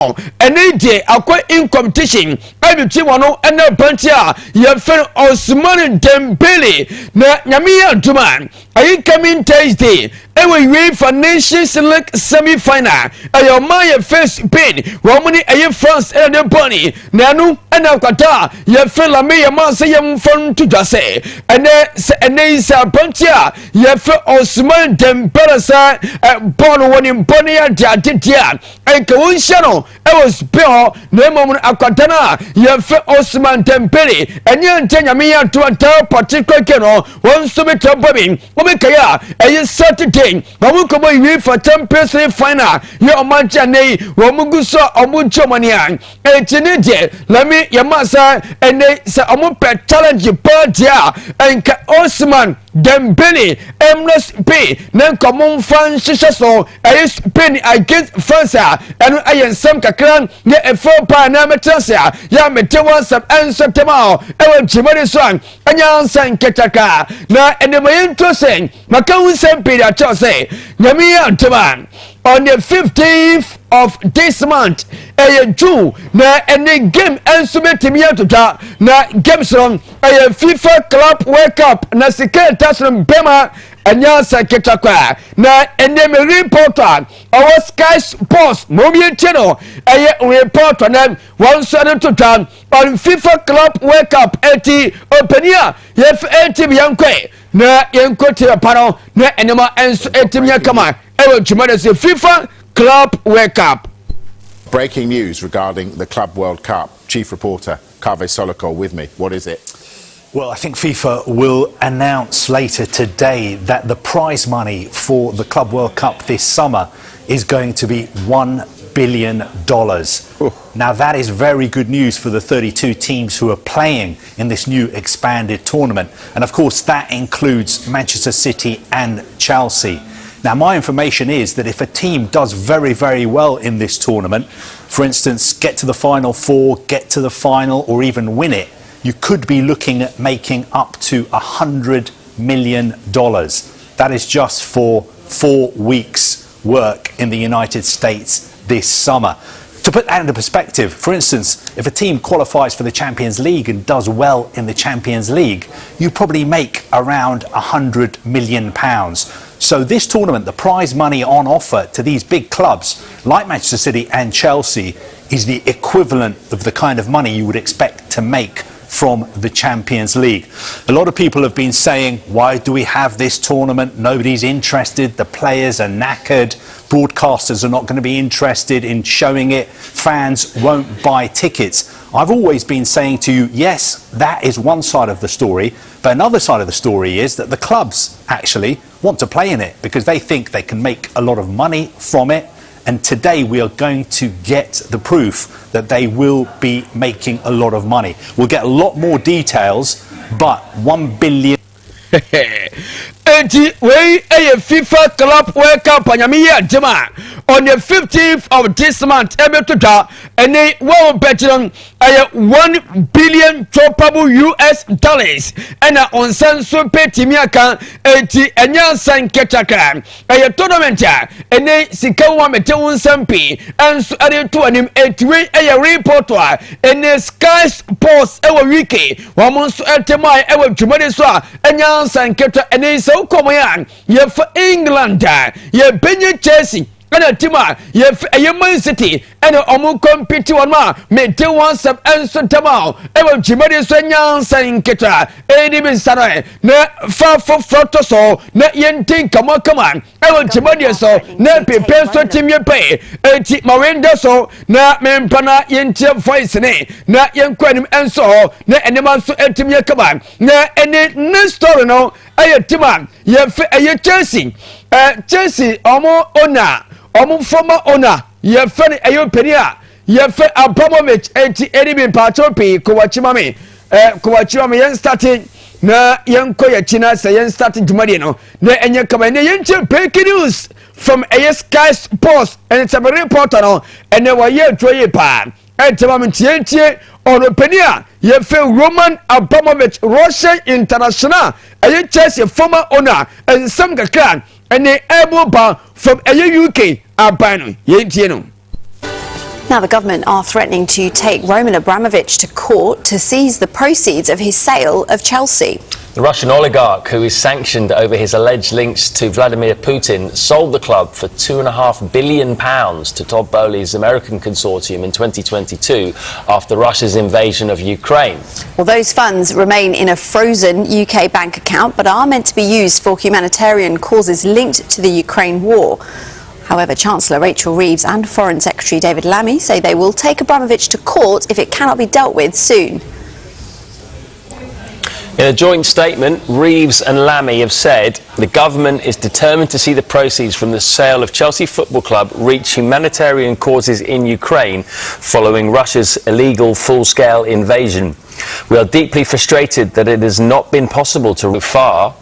Ɛne deɛ akɔ in competition ɛde ti wɔn no ɛne aberanteɛ a yɛfrɛ no Ousmane Dembele. Na Nyame yɛ adom a, ɛyi coming Thursday ɛwɔ UEFA Nations League semi final, ɛyɛ ɔman yɛ face Spain, wɔn mo ne ɛyɛ France ɛna ne bɔne. Na ɛno ɛna akwata a yɛfrɛ Lamine Yamal sɛ yɛmfa nto dwa sɛ ɛnɛ sɛ ɛnɛ yi sɛ aberanteɛ a yɛfrɛ Ousmane Dembele sɛ ɛ bɔɔlo wɔ ne mbɔ ne yɛ ade adedeɛ a ɛnka wɔn nhyia no ɛwɔ Spain hɔ. Na mmom no, akwata no a yɛfrɛ Ousmane Dembele ɛne nkyɛn, Nyame yɛ ato ata particular game no, wɔn nso bɛtɛ bɔ bi. Wɔn bɛka a ɛyɛ Saturday wɔn nkɔmɔ UEFA Champions League final yɛ ɔman nkyɛn ne yi wɔn gu so a wɔn nkyɛn wɔn ani a eti ne deɛ Lamine Yamal sɛ ɛnɛ sɛ wɔn pɛ challenge paa deɛ a, ɛnka Ousmane Dembele ɛmuna Spain na nka wɔn mfa nhyehyɛ so ɛyɛ Spain against France a ɛno ɛyɛ nsɛm kakra ne ɛfɛ paa. Na mɛtena se a yɛ a mete wɔn nsɛm ɛnso tɛm a ɛwɔ dwumadi so a ɛnyɛ nsa nkɛtaka. Na ɛnɛma yɛn nto sɛ maka ho nsɛm pii de akyerɛw sɛ Nyame yɛ antem a, on the 15th of this month, ɛyɛ June, na ɛne game nso bɛtumi atotwa. Na games no ɛyɛ FIFA Club World Cup na sika ɛta so no bɛma ɛnyɛ asa nkɛtwa kwa. Na ɛnɛ me report a ɔwɔ Sky Sports ma omi etie no, ɛyɛ report na wɔn nso ɛde to twa on FIFA Club World Cup. Eti ɔpanin a yɛfɛ eti bi yɛn kɔɛ na yɛn kɔ tie papa no na nneɛma nso etimi yɛ kama ɛwɔ dwuma de sɛ FIFA Club World Cup. Breaking news regarding the Club World Cup. Chief reporter Kave Solokol with me. What is it? Well, I think FIFA will announce later today that the prize money for the Club World Cup this summer is going to be $1 billion. Now, that is very good news for the 32 teams who are playing in this new expanded tournament. And of course, that includes Manchester City and Chelsea. Now, my information is that if a team does very, very well in this tournament, for instance, get to the final four, get to the final, or even win it, you could be looking at making up to $100 million. That is just for 4 weeks' work in the United States this summer. To put that into perspective, for instance, if a team qualifies for the Champions League and does well in the Champions League, you probably make around £100 million. So this tournament, the prize money on offer to these big clubs like Manchester City and Chelsea is the equivalent of the kind of money you would expect to make from the Champions League. A lot of people have been saying, "Why do we have this tournament? Nobody's interested. The players are knackered. Broadcasters are not going to be interested in showing it. Fans won't buy tickets." I've always been saying to you, yes, that is one side of the story. But another side of the story is that the clubs actually want to play in it because they think they can make a lot of money from it. And today we are going to get the proof that they will be making a lot of money. We'll get a lot more details, but 1 billion. Eti wei ɛyɛ FIFA Club World Cup. Anyame yɛ adwuma a, on the 15th of this month ɛbɛto dwa. Ɛne wɔn bɛkyerɛ no ɛyɛ 1 billion choppable US dollars ɛna ɔnsa nso pɛtumi aka. Eti ɛnyɛ nsa nkɛtaka, ɛyɛ tournament a ɛne sika wo a mete wo nsɛm pii ɛnso ɛde to anim. Eti wei ɛyɛ report a ɛne Sky Sports ɛwɔ UK wɔn nso ɛte mu a ɛwɔ dwumadi so a ɛnyɛ nsa nkɛtwa. Ɛne sɛ wokɔmɔ a yɛfa England a yɛbɛnya Chelsea ɛna team a yɛfɛ ɛyɛ Man City ɛna ɔmo compete wɔn a mente wɔn nsɛm ɛnso ntam a ɛwɔ dwumadi so nyansa nketewa ɛdi bi nsa no ɛ na fa foforɔ to so na yɛnti nkɔmɔ kama ɛwɔ dwumadi so na pepe nso tim yɛ pɛ. Eti ma wɛnda so na mempa na yɛntie voice ne na yɛnkɔ anim ɛnso hɔ na ɛnɛma nso ɛtim yɛ kama. Na ɛne ne story no ɛyɛ team a yɛfɛ ɛyɛ Chelsea, Chelsea ɔmo owner, ɔmo former owner, yɛfɛ no ɛyɛ panin a yɛfɛ Abramovich. Eti ɛni bi mpaatwo pii kɔwakyi ma mi, kɔwakyi ma mi. Yɛn start na yɛn kɔ yɛkyi na sɛ yɛn start dwumadie no na ɛnyɛ kama. Ɛnɛ yɛn kyɛ breaking news from ɛyɛ Sky Sports ɛne sɛbɛ reporter no ɛnɛ wɔyɛ aduro yie paa. Ɛntɛm am ntientie ɔno panin a yɛfɛ Roman Abramovich, Russian international, ɛyɛ Chelsea former owner, nsɛm kakra ɛne ɛbɔ ba from ɛyɛ UK aban no. Yɛntie no. Now, the government are threatening to take Roman Abramovich to court to seize the proceeds of his sale of Chelsea. The Russian oligarch, who is sanctioned over his alleged links to Vladimir Putin, sold the club for £2.5 billion to Todd Boehly's American consortium in 2022 after Russia's invasion of Ukraine. Well, those funds remain in a frozen UK bank account but are meant to be used for humanitarian causes linked to the Ukraine war. However, Chancellor Rachel Reeves and Foreign Secretary David Lammy say they will take Abramovich to court if it cannot be dealt with soon. In a joint statement, Reeves and Lammy have said the government is determined to see the proceeds from the sale of Chelsea Football Club reach humanitarian causes in Ukraine following Russia's illegal full-scale invasion. We are deeply frustrated that it has not been possible to far.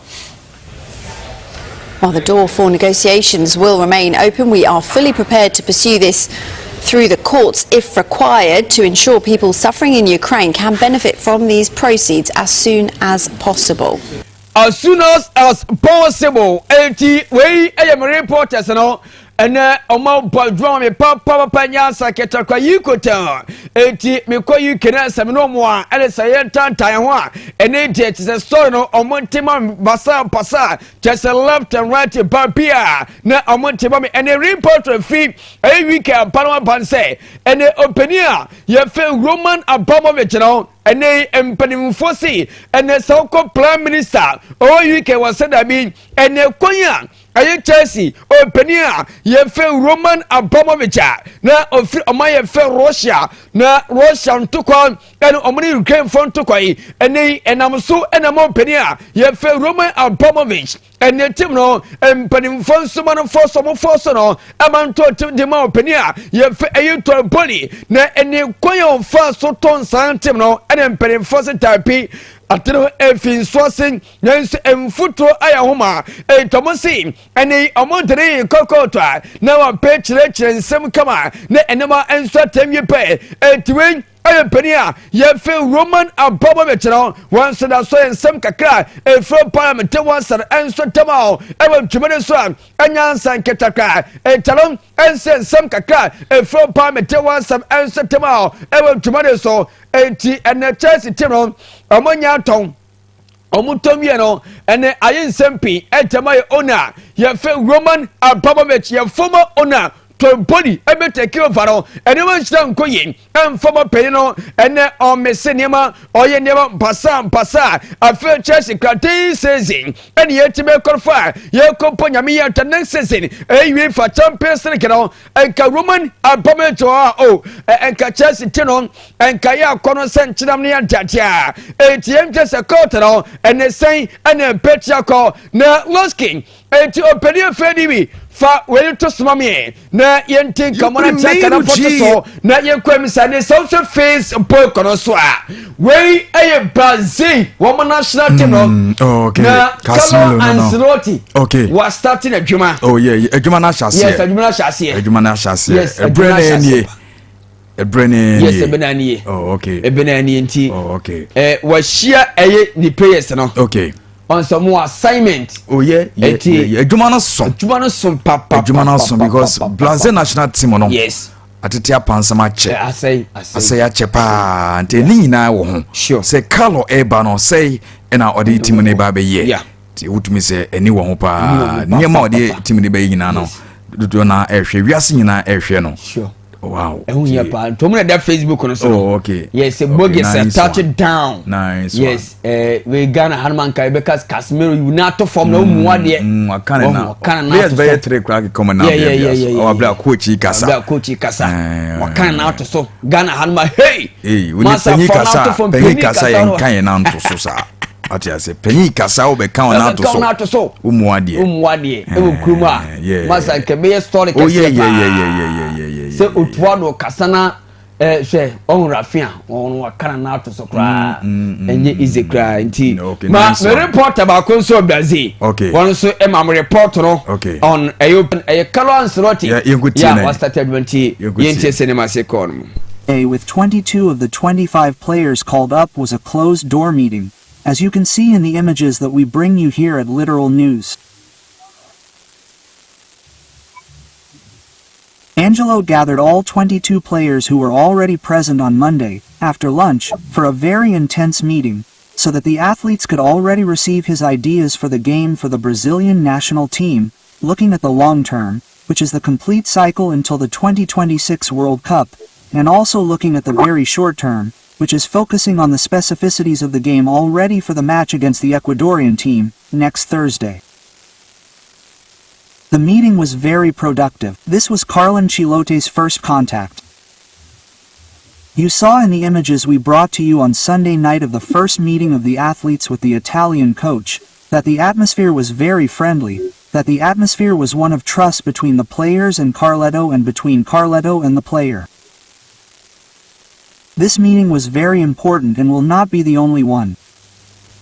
While the door for negotiations will remain open, we are fully prepared to pursue this through the courts if required to ensure people suffering in Ukraine can benefit from these proceeds as soon as possible. As soon as as possible. Eti wei ɛyɛ me reporters no ɛnɛ ɔma bɔ adwuma ma me papapapa nyansa kɛtɛkwa yi kotɛn. Eti mekɔ UK na sɛ me ne ɔmo a ɛne sɛ yɛn tantan ho a, ɛne deɛ kyɛ sɛ story no ɔmo nte ma me basa basa, kyɛ sɛ left and right ba bi a na ɔmo nte ma me. Ɛne report fi ɛyɛ week ampa no aba sɛ ɛne ɔpanin a yɛfɛ Roman Abramovich no, ɛne mpanimfoɔ si ɛne sɛ wokɔ Prime Minister ɔwɔ UK wɔ sɛ dabi, ɛne kwan a ɛyɛ Chelsea ɔpanin a yɛfɛ Roman Abramovich a na ɔfiri ɔman yɛfɛ Russia, na Russia ntokwa ɛne ɔmo ne Ukraine fo ntokwa yi, ɛne ɛnam so ɛnam ɔpanin a yɛfɛ Roman Abramovich ɛne team no mpanimfoɔ nsoma no fɔ so, ɔmo fɔ so no ɛma nto team de ma ɔpanin a yɛfɛ ɛyɛ Todd Boehly, na ɛne kwan a ɔfa so tɔn saa team no, ɛne mpanimfoɔ se taapi ate no efi nso ase, nanso mfuturo ayɛ homa ntɔmo si ɛne ɔmo ntene kɔkɔɔtɔ a na wɔpɛ kyerɛkyerɛ nsɛm kama na ɛnɛma nso atɛm yi pɛ. Etiwe ɛyɛ panin a yɛfɛ Roman Abramovich no, wɔn nso da so yɛ nsɛm kakra efiri parliament wɔn nsa nso tam a ɛwɔ ntoma no so a ɛnya nsa nketakra ɛtalo ɛnsɛ nsɛm kakra efiri parliament wɔn nsɛm nso tam a ɛwɔ ntoma no so. Eti ɛnɛ Chelsea team no ɔmo nya atɔn, ɔmo tɔm yɛ no, ɛnɛ ayɛ nsɛm pii ɛtɛm ayɛ owner yɛfɛ Roman Abramovich, yɛ former owner Todd Boehly ɛbɛ take over no, ɛnneɛma nhyira nkɔ yie ɛnfɔmɔ panyin no. Ɛnɛ ɔmese nneɛma, ɔyɛ nneɛma mpasa mpasa. Afei Chelsea kraten season ɛne yɛtumi ɛkɔrɔfo a yɛkɔ mpo Nyame yɛ ata next season ɛyɛ UEFA Champions League no, ɛnka Roman Abramovich hɔ a o ɛnka Chelsea ti no ɛnka yɛ akɔ no sɛ nkyenam no yɛ nteatea. Eti yɛn twɛ sɛ kɔɔto no ɛne sɛn ɛne mpɛtia kɔ na Loskin. Eti ɔpanin afei ni bi fa wei to soma me na yɛnti nkɔmmɔ no kyɛ kana fɔto so na yɛnkɔ mu sɛ ne sɛ wohwɛ Facebook no so a, wei ɛyɛ Brazil wɔn national team no. Na Carlo Ancelotti wa start n'adwuma. Oh yeah, adwuma no ahyɛ aseɛ. Yes, adwuma no ahyɛ aseɛ. Adwuma no ahyɛ aseɛ. Yes. Ɛbrɛ na ɛnie, ɛbrɛ na ɛnie. Yes, ɛbɛ na nie. Oh okay. Ɛbɛ na nie nti. Oh okay. Wɔahyia ɛyɛ ne players no. Ɔnsɛ mo assignment. Oh yeah, adwuma no so. Adwuma no so papa. Adwuma no so because Brazil national team no. Atete apansam akyɛ. Asɛe. Asɛe akyɛ paa, nti ne nyinaa wɔ ho. Sɛ Carlo ɛreba no, sɛe ɛna ɔde team no ba abɛyɛ. Nti wotumi sɛ ani wɔ ho paa, nneɛma a ɔde team no bɛyɛ nyinaa no, dodoɔ na ɛrehwɛ, wiase nyinaa ɛrehwɛ no. Wow. Ɛho yɛ paa, nti wɔn na ɛda Facebook no so no. Oh okay. Yes, okay, nice. Touch it down. Nice. Yes, we Ghana hanum anka ebɛka Casemiro yi na ato fam na ɔmu adeɛ. Ɔka ne na players bɛyɛ three kora keka ɔmo nan bia bia so ɔwɔ abira coach yi kasa. Abira coach yi kasa, ɔka ne na ato so Ghana hanum a hey. Ee, woni panyin kasa, panyin kasa yɛn nka yɛn nan to so saa, ate ase? Panyin kasa wo bɛ ka wɔn ato so, wo mu adeɛ. Wo mu adeɛ ɛwɔ kurom a masa nkɛ bɛyɛ story kɛseɛ paa sɛ otua do kasa na hwɛ ɔhun Rafinha ɔno waka na n'ato so koraa, ɛnyɛ easy koraa. Nti ma me reporter baako nso wɔ Brazil, wɔn nso ma mo report no on ɛyɛ Carlo Ancelotti yɛ a wastarted adwuma, nti yɛn tie sɛ ne ma se kɔɔ no mu. With 22 of the 25 players called up was a closed door meeting, as you can see in the images that we bring you here at Literal News. Angelo gathered all 22 players who were already present on Monday, after lunch, for a very intense meeting, so that the athletes could already receive his ideas for the game for the Brazilian national team, looking at the long term, which is the complete cycle until the 2026 World Cup, and also looking at the very short term, which is focusing on the specificities of the game already for the match against the Ecuadorian team, next Thursday. The meeting was very productive. This was Carlo Ancelotti's first contact. You saw in the images we brought to you on Sunday night of the first meeting of the athletes with the Italian coach, that the atmosphere was very friendly, that the atmosphere was one of trust between the players and Carletto and between Carletto and the player. This meeting was very important and will not be the only one.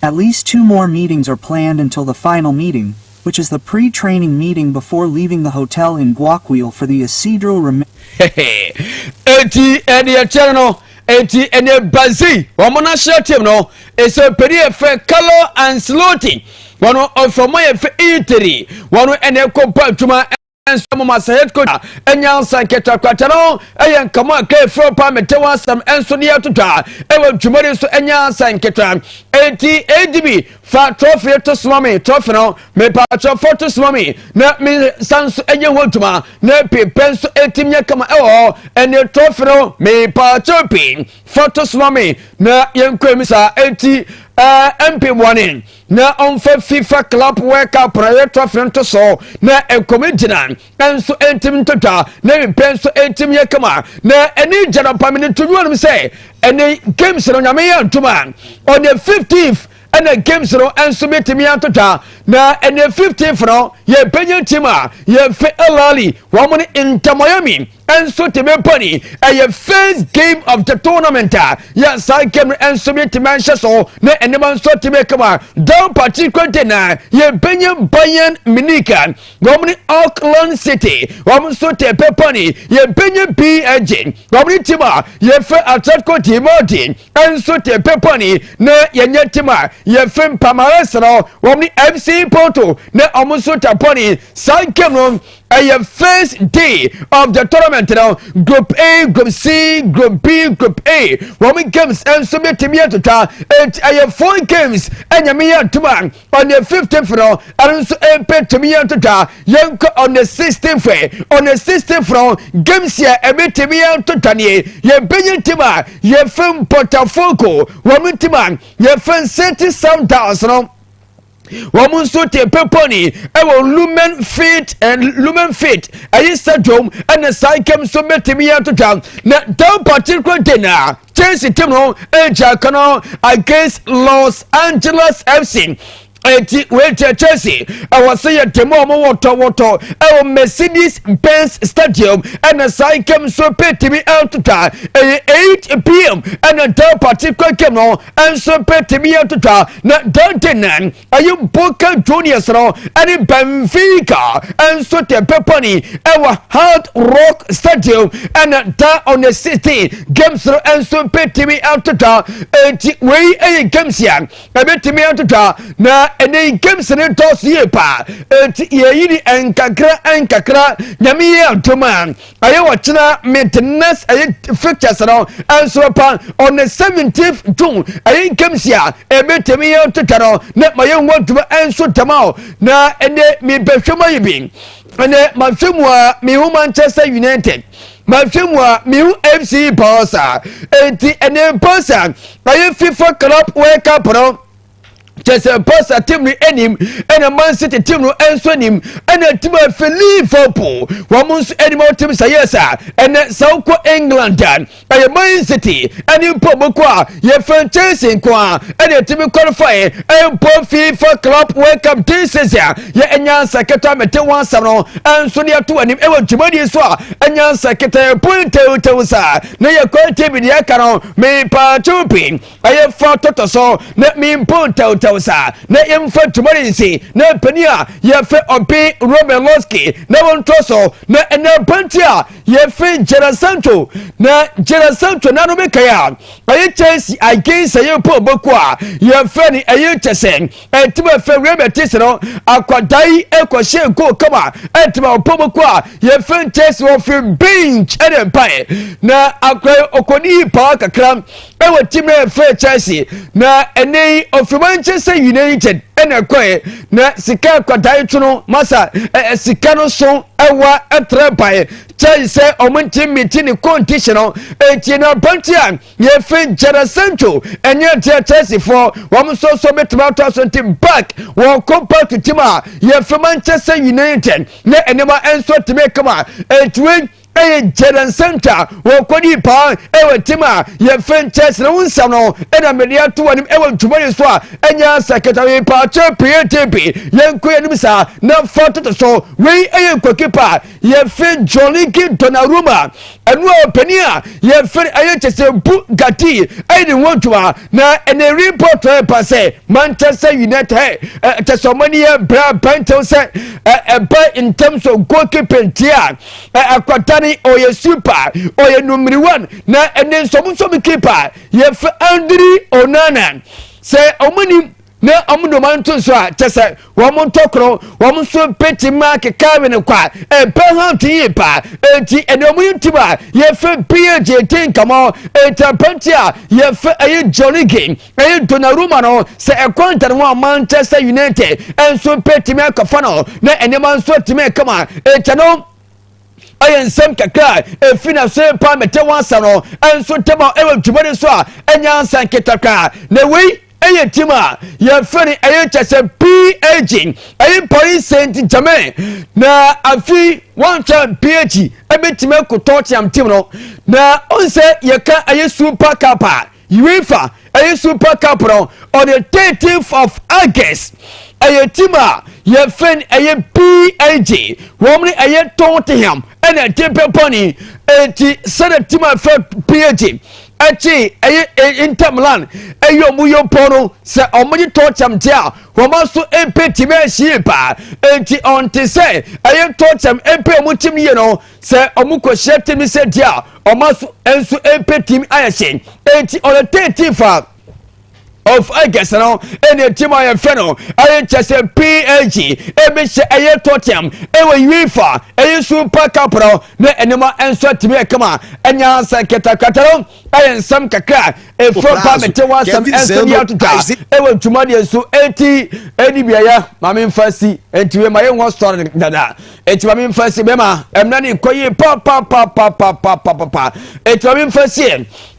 At least two more meetings are planned until the final meeting, which is the pre-training meeting before leaving the hotel in Guayaquil for the Isidro Ramirez. Eti ɛde ɛkyɛn no, eti ɛne Brazil wɔn national team no ɛsɛ pɛri ɛfɛ Carlo Ancelotti, wɔn ɔfɔmɔ yɛ fɛ Italy, wɔn ɛna ɛkɔ pa adwuma nso mo ma sɛ head coach ɛnya nsa nketewa no ɛyɛ nkɔmɔ a ka efiri pa mete wɔn asɛm nso de ɛtotwa ɛwɔ dwumadi nso. Ɛnya nsa nketewa eti adb fa trophy to soma mi, trophy no mepatwɛ fɔ to soma mi na mi nsa nso ɛnyɛ ho adwuma na pepe nso etim nyɛ kama ɛwɔ hɔ. Ɛne trophy no, mepatwɛ pii fɔ to soma mi na yɛn kɔ emi saa. Eti mp wɔne na ɔmfa FIFA Club World Cup na yɛ trophy no to so na nkɔmɔ gyina nso ntim ntotwa na mepɛ nso ntim yɛ kama na ɛne gyina pamene to nwa nom sɛ ɛne games no, Nyame yɛ ntoma, on the 15th ɛna games no nso bɛtumi atotwa. Na ɛne 15th no, yɛbɛnya team a yɛfɛ Al Ahly, wɔn ne Inter Miami nso tumi pɔni. Ɛyɛ first game of the tournament a yɛ saa game no nso bɛtumi ahyɛ so na ɛnneɛma nso tumi kama down. Particularly na yɛbɛnya Bayern Munich, wɔn ne Auckland City, wɔn nso te pɛpɔni. Yɛbɛnya PSG, wɔn ne team a yɛfɛ Atletico de Madrid nso te pɛpɔni. Na yɛnyɛ team a yɛfɛ Palmeiras no, wɔn ne FC Porto na wɔn nso te pɔni. Saa game no ɛyɛ first day of the tournament no. Group A, Group C, Group B, Group A, wɔn games nso bɛtumi atotwa. Eti ɛyɛ four games ɛnyɛmɛ yɛ ntoma. On the 15th no, ɛno nso ɛmpɛtumi yɛ atotwa. Yɛnkɔ on the 16th. On the 16th no, games yɛ ɛbɛtumi yɛ atotwa nie: yɛbɛnyɛ team a yɛfɛ Botafogo, wɔn team a yɛfɛ City Sundowns no, wɔn nso te pepɔni ɛwɔ Lumen Field and Lumen Field ɛyi stadium. Ɛna saa game nso bɛtumi yɛ atotwa. Na that particular day na Chelsea team no ɛgya kano against Los Angeles FC. Eti wei Chelsea ɛwɔ sɛ yɛ tɛmu a wɔn wɔtɔ wɔtɔ ɛwɔ Mercedes Benz Stadium. Ɛna saa game nso pɛtumi ɛtotwa, ɛyɛ 8 p.m. Ɛna that particular game no ɛnso pɛtumi ɛtotwa. Na that day na ɛyɛ Boca Juniors no ɛne Benfica ɛnso tɛ pɛpɔni ɛwɔ Hard Rock Stadium. Ɛna da on the 16 games no ɛnso pɛtumi ɛtotwa. Eti wei ɛyɛ games a ɛbɛtumi ɛtotwa. Na ɛnɛ games ne tɔ so yie paa, eti yɛyi ni nkakra nkakra. Nyame yɛ atom a, ɛyɛ wɔkyena maintenance ɛyɛ fixtures no ɛnso pa. On the 17th June ɛyɛ games a ɛbɛtumi yɛ totwa no na ma yɛ nwa ntoma ɛnso tɛm a. Na ɛnɛ mebɛhwɛ mu ayi bi. Ɛnɛ mahwɛ mu a, mehu Manchester United, mahwɛ mu a, mehu FC Barca. Eti ɛnɛ Barca ɛyɛ FIFA Club World Cup no kyɛ sɛ Barca team no anim, ɛna Man City team no nso anim, ɛna team a fɛ Liverpool wɔn nso anim a team sɛ yes a ɛnɛ sɛ wokɔ England a, ɛyɛ Man City ɛne mpo boko a yɛfɛ Chelsea nko a ɛna ɛtumi qualify ɛmpo FIFA Club World Cup this season a yɛ ɛnya nsa ketewa mɛte wɔn asɛm no ɛnso de ato anim ɛwɔ dwumadie so a ɛnya nsa ketewa ɛpo ntɛwntɛw saa na yɛ kɔ tv deɛ ɛka no mepaakyɛw pii ɛyɛ fa tɔtɔ so na mimpo ntɛwntɛw. ntɛw saa na yɛmfa ntoma ne nsi na panin a yɛfɛ ɔbe Robert Lowski na wɔntɔ so. Na ɛnɛ aberanteɛ a yɛfɛ Jadon Sancho, na Jadon Sancho nano bɛkae a ɛyɛ Chelsea against ɛyɛ Paul Boko a yɛfɛ no ɛyɛ kyɛ sɛ ɛtumi afɛ Real Betis no, akwadaa yi ɛkɔhyɛ goal kama ɛtumi ɔpɔ Boko a yɛfɛ Chelsea wɔfiri bench ɛde mpae na akwadaa yi ɔkɔdi yi paa kakra ɛwɔ team na yɛfɛ Chelsea. Na ɛnɛ yi ɔfiri Manchester United ɛna ɛkɔɛ na sika akwadaa yi to no masa ɛ sika no so ɛwa ɛtrɛ bae. Chelsea sɛ ɔmo nti miti ne condition no, eti na aberante a yɛfɛ Jadon Sancho ɛnyɛ nteɛ Chelsea foɔ wɔn nso so bɛtumi ato aso nti back wɔn kɔ back to team a yɛfɛ Manchester United na nneɛma nso tumi kama. Etiwe ɛyɛ Jadon Sancho a wɔkɔdi paa ɛwɔ team a yɛfɛ Chelsea na wɔn nsɛm no ɛna mɛde ato wɔn anim ɛwɔ ntoma yi so a ɛnyɛ asaketa yi paakyɛ ptp. Yɛn kɔ yɛn anim saa na fa toto so. Wei ɛyɛ goalkeeper yɛfɛ Gianluigi Donnarumma, ɛno a panin a yɛfɛ ɛyɛ kyɛ sɛ Bugatti ɛyɛ ne ho adwuma. Na ɛnɛ report ɛpa sɛ Manchester United ɛ kyɛ sɛ ɔmo ani yɛ brɛ abɛntew sɛ ɛ ɛba in terms of goalkeeping tia ɛ akwata ne ɔyɛ super, ɔyɛ number one. Na ɛnɛ nso ɔmo nso mi keeper yɛfɛ Andre Onana sɛ ɔmo nim na ɔmo de ɔmo nto nso a kyɛ sɛ wɔn ntɔkorɔ wɔn nso peti mu akeka wene kwa ɛpɛ ha te yie paa. Eti ɛnna ɔmo yi tim a yɛfɛ PSG ti nkɔmɔ. Eti apɛnti a yɛfɛ ɛyɛ Gianluigi ɛyɛ Donnarumma no sɛ ɛkwan ntɛn ho a Manchester United ɛnso peti mu akɔfa no na nneɛma nso tumi kama. Eti no ɛyɛ nsɛm kakra efi na so pa mɛtɛ wɔn asa no ɛnso tɛm a ɛwɔ dwumadi so a ɛnyɛ ansa nketakra. Na wei ɛyɛ team a yɛfrɛ no ɛyɛ kyɛ sɛ PSG, ɛyɛ Paris Saint Germain. Na afi wɔntwa PSG ɛbɛtumi akɔ Tottenham team no na ɔn sɛ yɛka ɛyɛ Super Cup a UEFA ɛyɛ Super Cup no on the 13th of August, ɛyɛ team a yɛfrɛ no ɛyɛ PSG, wɔn ne ɛyɛ Tottenham ɛna ɛte pɛpɔni. Eti sɛdeɛ team a yɛfrɛ PSG ɛkyi ɛyɛ Inter Milan ɛyɛ ɔmo yɛ pɔ no sɛ ɔmo de Tottenham te a wɔn aso mpe tìmi ahyie paa. Eti ɔnte sɛ ɛyɛ Tottenham mpe ɔmo team yie no sɛ ɔmo kɔ hyia team sɛ di a ɔmo aso nso mpe tìmi ayɛ hyɛ. Eti on the 13th of August no ɛna team a yɛfrɛ no ɛyɛ kyɛ sɛ PSG ɛbɛhyɛ ɛyɛ Tottenham ɛwɔ UEFA ɛyɛ Super Cup no na ɛnima nso atumi ɛkama. Ɛnya nsa nketakata no ɛyɛ nsɛm kakra efura pa mɛte wɔn asɛm ɛnso de atotwa ɛwɔ ntoma deɛ nso. Eti ɛni beaeɛ maame nfa si eti wei ma yɛ nwɔ sɔrɔ dada. Eti maame nfa si bɛma ɛmuna ne nkɔ yie papapapapapapa. Eti maame nfa si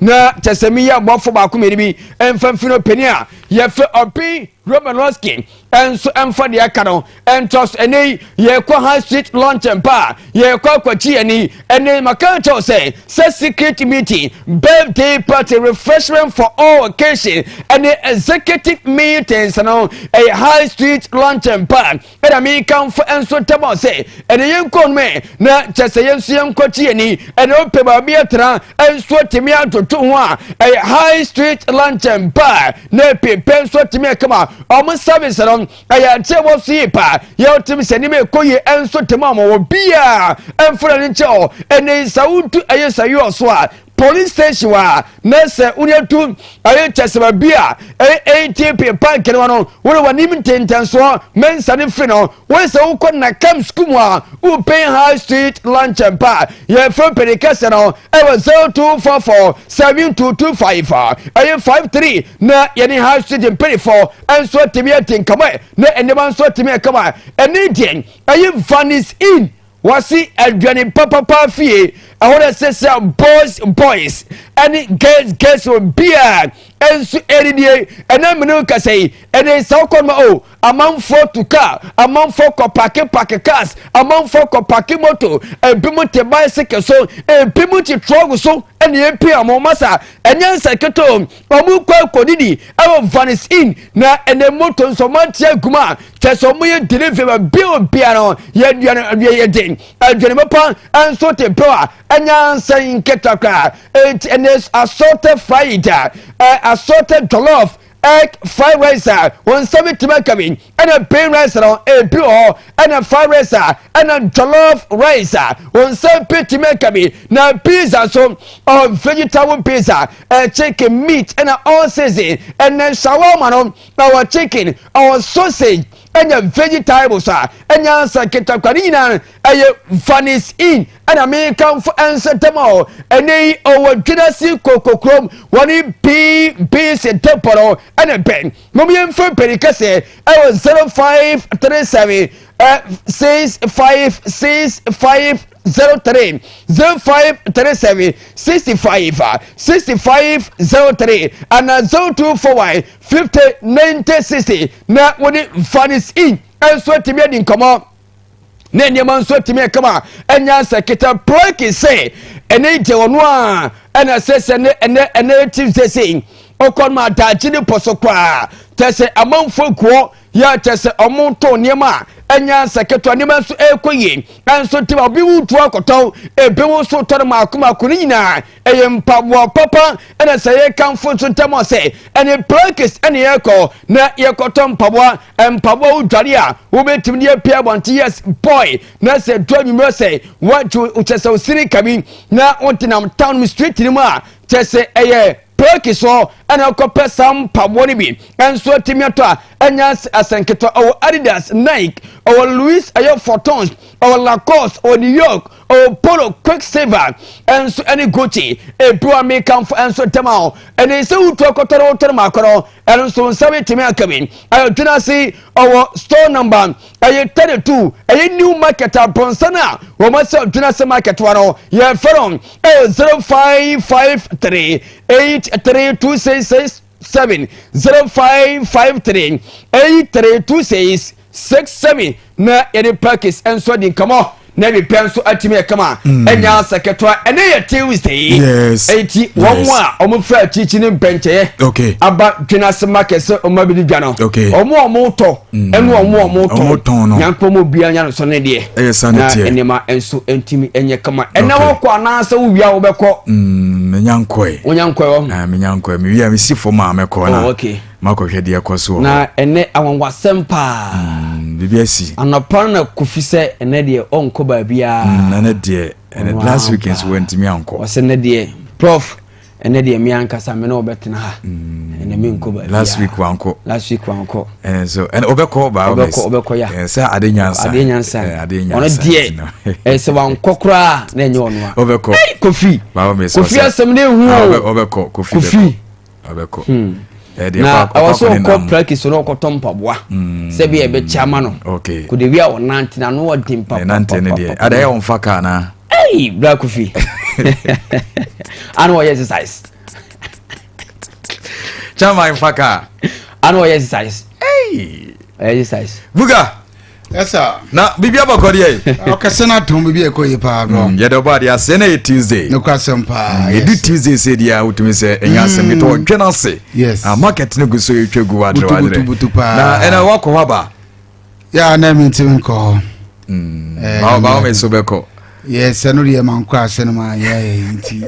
na kyɛ sɛ mi yɛ abɔfo baako mmienu bi ɛnfa mfiri no panin a yɛfɛ ɔpin Romanowski ɛnso ɛnfa deɛ ɛka no ɛntɔ so. Ɛnɛ yi yɛkɔ High Street Lunch mpa a yɛkɔ akɔkyi ani. Ɛnɛ maka kyɛw sɛ secret meeting, birthday party, refreshment for all occasion ɛne executive meetings no, ɛyɛ High Street Lunch mpa. Ɛna mekamfo nso ntam sɛ ɛne yɛn kɔn mu na kyɛ sɛ yɛn nso yɛn nkɔkye ani. Ɛna wopɛ baabi atena nso atumi atoto ho a, ɛyɛ High Street Lunch mpa na pepɛ nso atumi akama. Ɔmo service no ɛyɛ akyɛ wɔ so yie paa. Yɛwotumi sɛ nneɛma ɛkɔ yie nso tem a wɔwɔ bia ɛmfra ne nkyɛn ɔ. Ɛnɛ sɛ wotu ɛyɛ sɛ yɛ so a police station a na sɛ wode tu ɛyɛ kyɛ sɛ baabi a ɛyɛ ATP park no no wode w'anim ntentɛnsoɔ mɛnsa ne firi no wode sɛ wokɔ Nakam school mu a wopɛn High Street Lunch mpa. Yɛfrɛ mpani kɛsɛ no ɛwɔ 0244 7225 ɛyɛ 53 na yɛne High Street mpanifoɔ ɛnso atumi ati nkama na nneɛma nso atumi akama. Ɛne deɛ ɛyɛ Vanis Inn, wɔsi aduane papapa fie ɛhɔ na ɛsɛ sɛ boys boys ɛne girls girls obiara ɛnso ɛdidie. Ɛnam mene kasa yi ɛne nsa kɔ no o amanfoɔ tu kaa, amanfoɔ kɔ park park cars, amanfoɔ kɔ park moto, ebi mu te bicycle so, ebi mu te truck so ɛna epi ɔmo masa. Ɛnyɛ nsa ketewa ɔmo kɔ akɔdidi ɛwɔ Vanis Inn. Na ɛnɛ moto nso ɔmo ate agum a kyɛ sɛ ɔmo yɛ delivery ma bi obia no yɛ aduane yɛ den aduane papa nso te pɛw a ɛnyɛ nsa nketewa koraa. Eti ɛnɛ assorted fried ɛ assorted jollof. Egg fried rice a wɔn nsa bɛtumi aka bi, ɛna plain rice no ebi wɔ hɔ, ɛna fried rice a ɛna jollof rice a wɔn nsa bɛtumi aka bi, na pizza nso ɔ vegetable pizza, ɛ chicken meat ɛna all season, ɛna shawarma no ɛwɔ chicken, ɛwɔ sausage, ɛna vegetables a ɛnya nsa ketakwa ne nyinaa ɛyɛ Vanis Inn. Ɛna mekamfo nso dɛm a ɛnɛ yi ɔwɔ Dwenase Kokokurom wɔne BBC depɔ no ɛna bɛn mom yɛmfa mpani kɛseɛ ɛwɔ 0537 6565 03 0537 65 65 03 ana 0241 50 90 60 na wɔne Vanis Inn nso atumi adi nkɔmmɔ na nneɛma nso atumi ɛkama ɛnya nsɛketa plɔki sɛ ɛne gye ɔno a ɛna sɛ sɛ ne ɛnɛ ɛnɛ Tuesday sɛ ɔkɔ no adagye ne pɔ so koraa kyɛ sɛ amanfoɔ kuo yɛ kyɛ sɛ ɔmo tɔn nneɛma a ɛnya nsɛketa nneɛma nso ɛrekɔ yie ɛnso te obi wo tu akɔtɔn ebi wo nso tɔ no maako maako ne nyinaa ɛyɛ mpaboa papa. Ɛna sɛ yɛkamfo nso ntam sɛ ɛne plakis ɛne yɛkɔ na yɛkɔtɔ mpaboa. Mpaboa wo dware a wobɛtumi de apia abɔnten, yes boy, na sɛ du anwummerɛ sɛ woagye kyɛ sɛ wosiri kabi na wotenam town street no mu a kyɛ sɛ ɛyɛ plakis hɔ ɛna wokɔpɛ saa mpaboa no bi ɛnso atumi atɔ a ɛnya asɛnketɔ. Ɔwɔ Adidas, Nike, ɔwɔ Louis ɛyɛ Vuitton, ɔwɔ Lacoste, ɔwɔ New York, ɔwɔ Polo, Quiksilver ɛnso ɛne Gucci. Ebi wa mekamfo ɛnso dɛm a ɛne sɛ wotu akɔtɔ no wotɔ no maakɔ no ɛno nso nsa bɛtumi aka bi. Ɛyɛ Dwenase, ɔwɔ store number ɛyɛ 32, ɛyɛ new market abɔnsan a wɔn asɛ Dwenase market wa no. Yɛfrɛ no ɛyɛ 0553 832667, 0553 832667 na yɛde package nso di nkɔmɔ na ebi pɛ nso atumi ɛkama ɛnya asɛ ketewa. Ɛne yɛ Tuesday. Eti wɔn a wɔn fɛ akyikyi ne mpɛnkyɛyɛ aba Dwenase market sɛ wɔn abɛdi dwa no, wɔn a wɔn tɔ ɛne wɔn a wɔn tɔn no. Nyankopɔn mu obiara nya no so ne deɛ ɛyɛ sa ne na teɛ. Nneɛma nso ntumi nyɛ kama. Ɛnna wɔkɔ anaasɛ wowia wobɛkɔ? Menya nkɔe. Wonya nkɔe wɔ Ah, menya nkɔe. Mewia mesi fam a mɛkɔ na Oh, okay. makɔhwɛ deɛ ɛkɔ so wɔ hɔ. Na ɛnɛ awanwasɛm paa. Biribi asi. Anɔpa no na Kofi sɛ ɛnɛ deɛ ɔnkɔ baabiaa. Ɛnɛ deɛ ɛnɛ Ɔno last ara week nso paa. wantumi ankɔ. Ɔsɛ nnɛ deɛ, Prof, ɛnɛ deɛ me ankasa me ne wɔbɛtena ha, ɛnɛ menkɔ baabiaa. Last week wankɔ. Last week wankɔ. Ɛnɛ so ɛnɛ ɔbɛkɔ baa. Ɔbɛkɔ, ɔbɛkɔ ya. Sɛ ade nyansa. Adeɛ nyansa. Ade nyansa. Ɔno deɛ nti no. Ɛsɛ wankɔ koraa na ɛnyɛ ɔno a. Ɔbɛkɔ. Ei, Kofi. Baa miss, Kofi ɔsɛ- asɛm ne ehu Ah, o. ɔbɛkɔ Kofi. Kofi. Bɛkɔ, ɔbɛkɔ. Ɛdeɛ Na ɔkɔ- ɛwɔ ɔkɔ sɛ akɔne ɔkɔ nam. practice no ɔkɔtɔ mpaboa sɛ bi ɛbɛkyɛ ama no. Kòdèwi a ɔnante na ano ɔden Ne nante ne deɛ ada ɛyɛ ɔmfa kaa na. Ei, bra Kofi ano ɔyɛ exercise. Chairman mfa kaa. Ano ɔyɛ exercise. Ei. Ɔyɛ exercise. Buga. Yes sir. Na biribi abɔkɔ deɛ yi. Ɔkɛse no atom biribi a ɛkɔ yie paa bro. Yɛde ɔbɔ adeɛ ase na yɛ Tuesday. Nokora asɛm paa. Ɛdu Tuesday sɛ deɛ a wotumi sɛ ɛnyɛ asɛm ketewa ɔdwe no ase. Yes. Ah, market no gu so yɛtwa gu wadere wadere. Butu butu paa. Na ɛna wakɔ hɔ aba. Ya na mi ntumi nkɔ hɔ. Bawo me so bɛkɔ. Yes, ɛno deɛ mankɔ ase no ma yɛ nti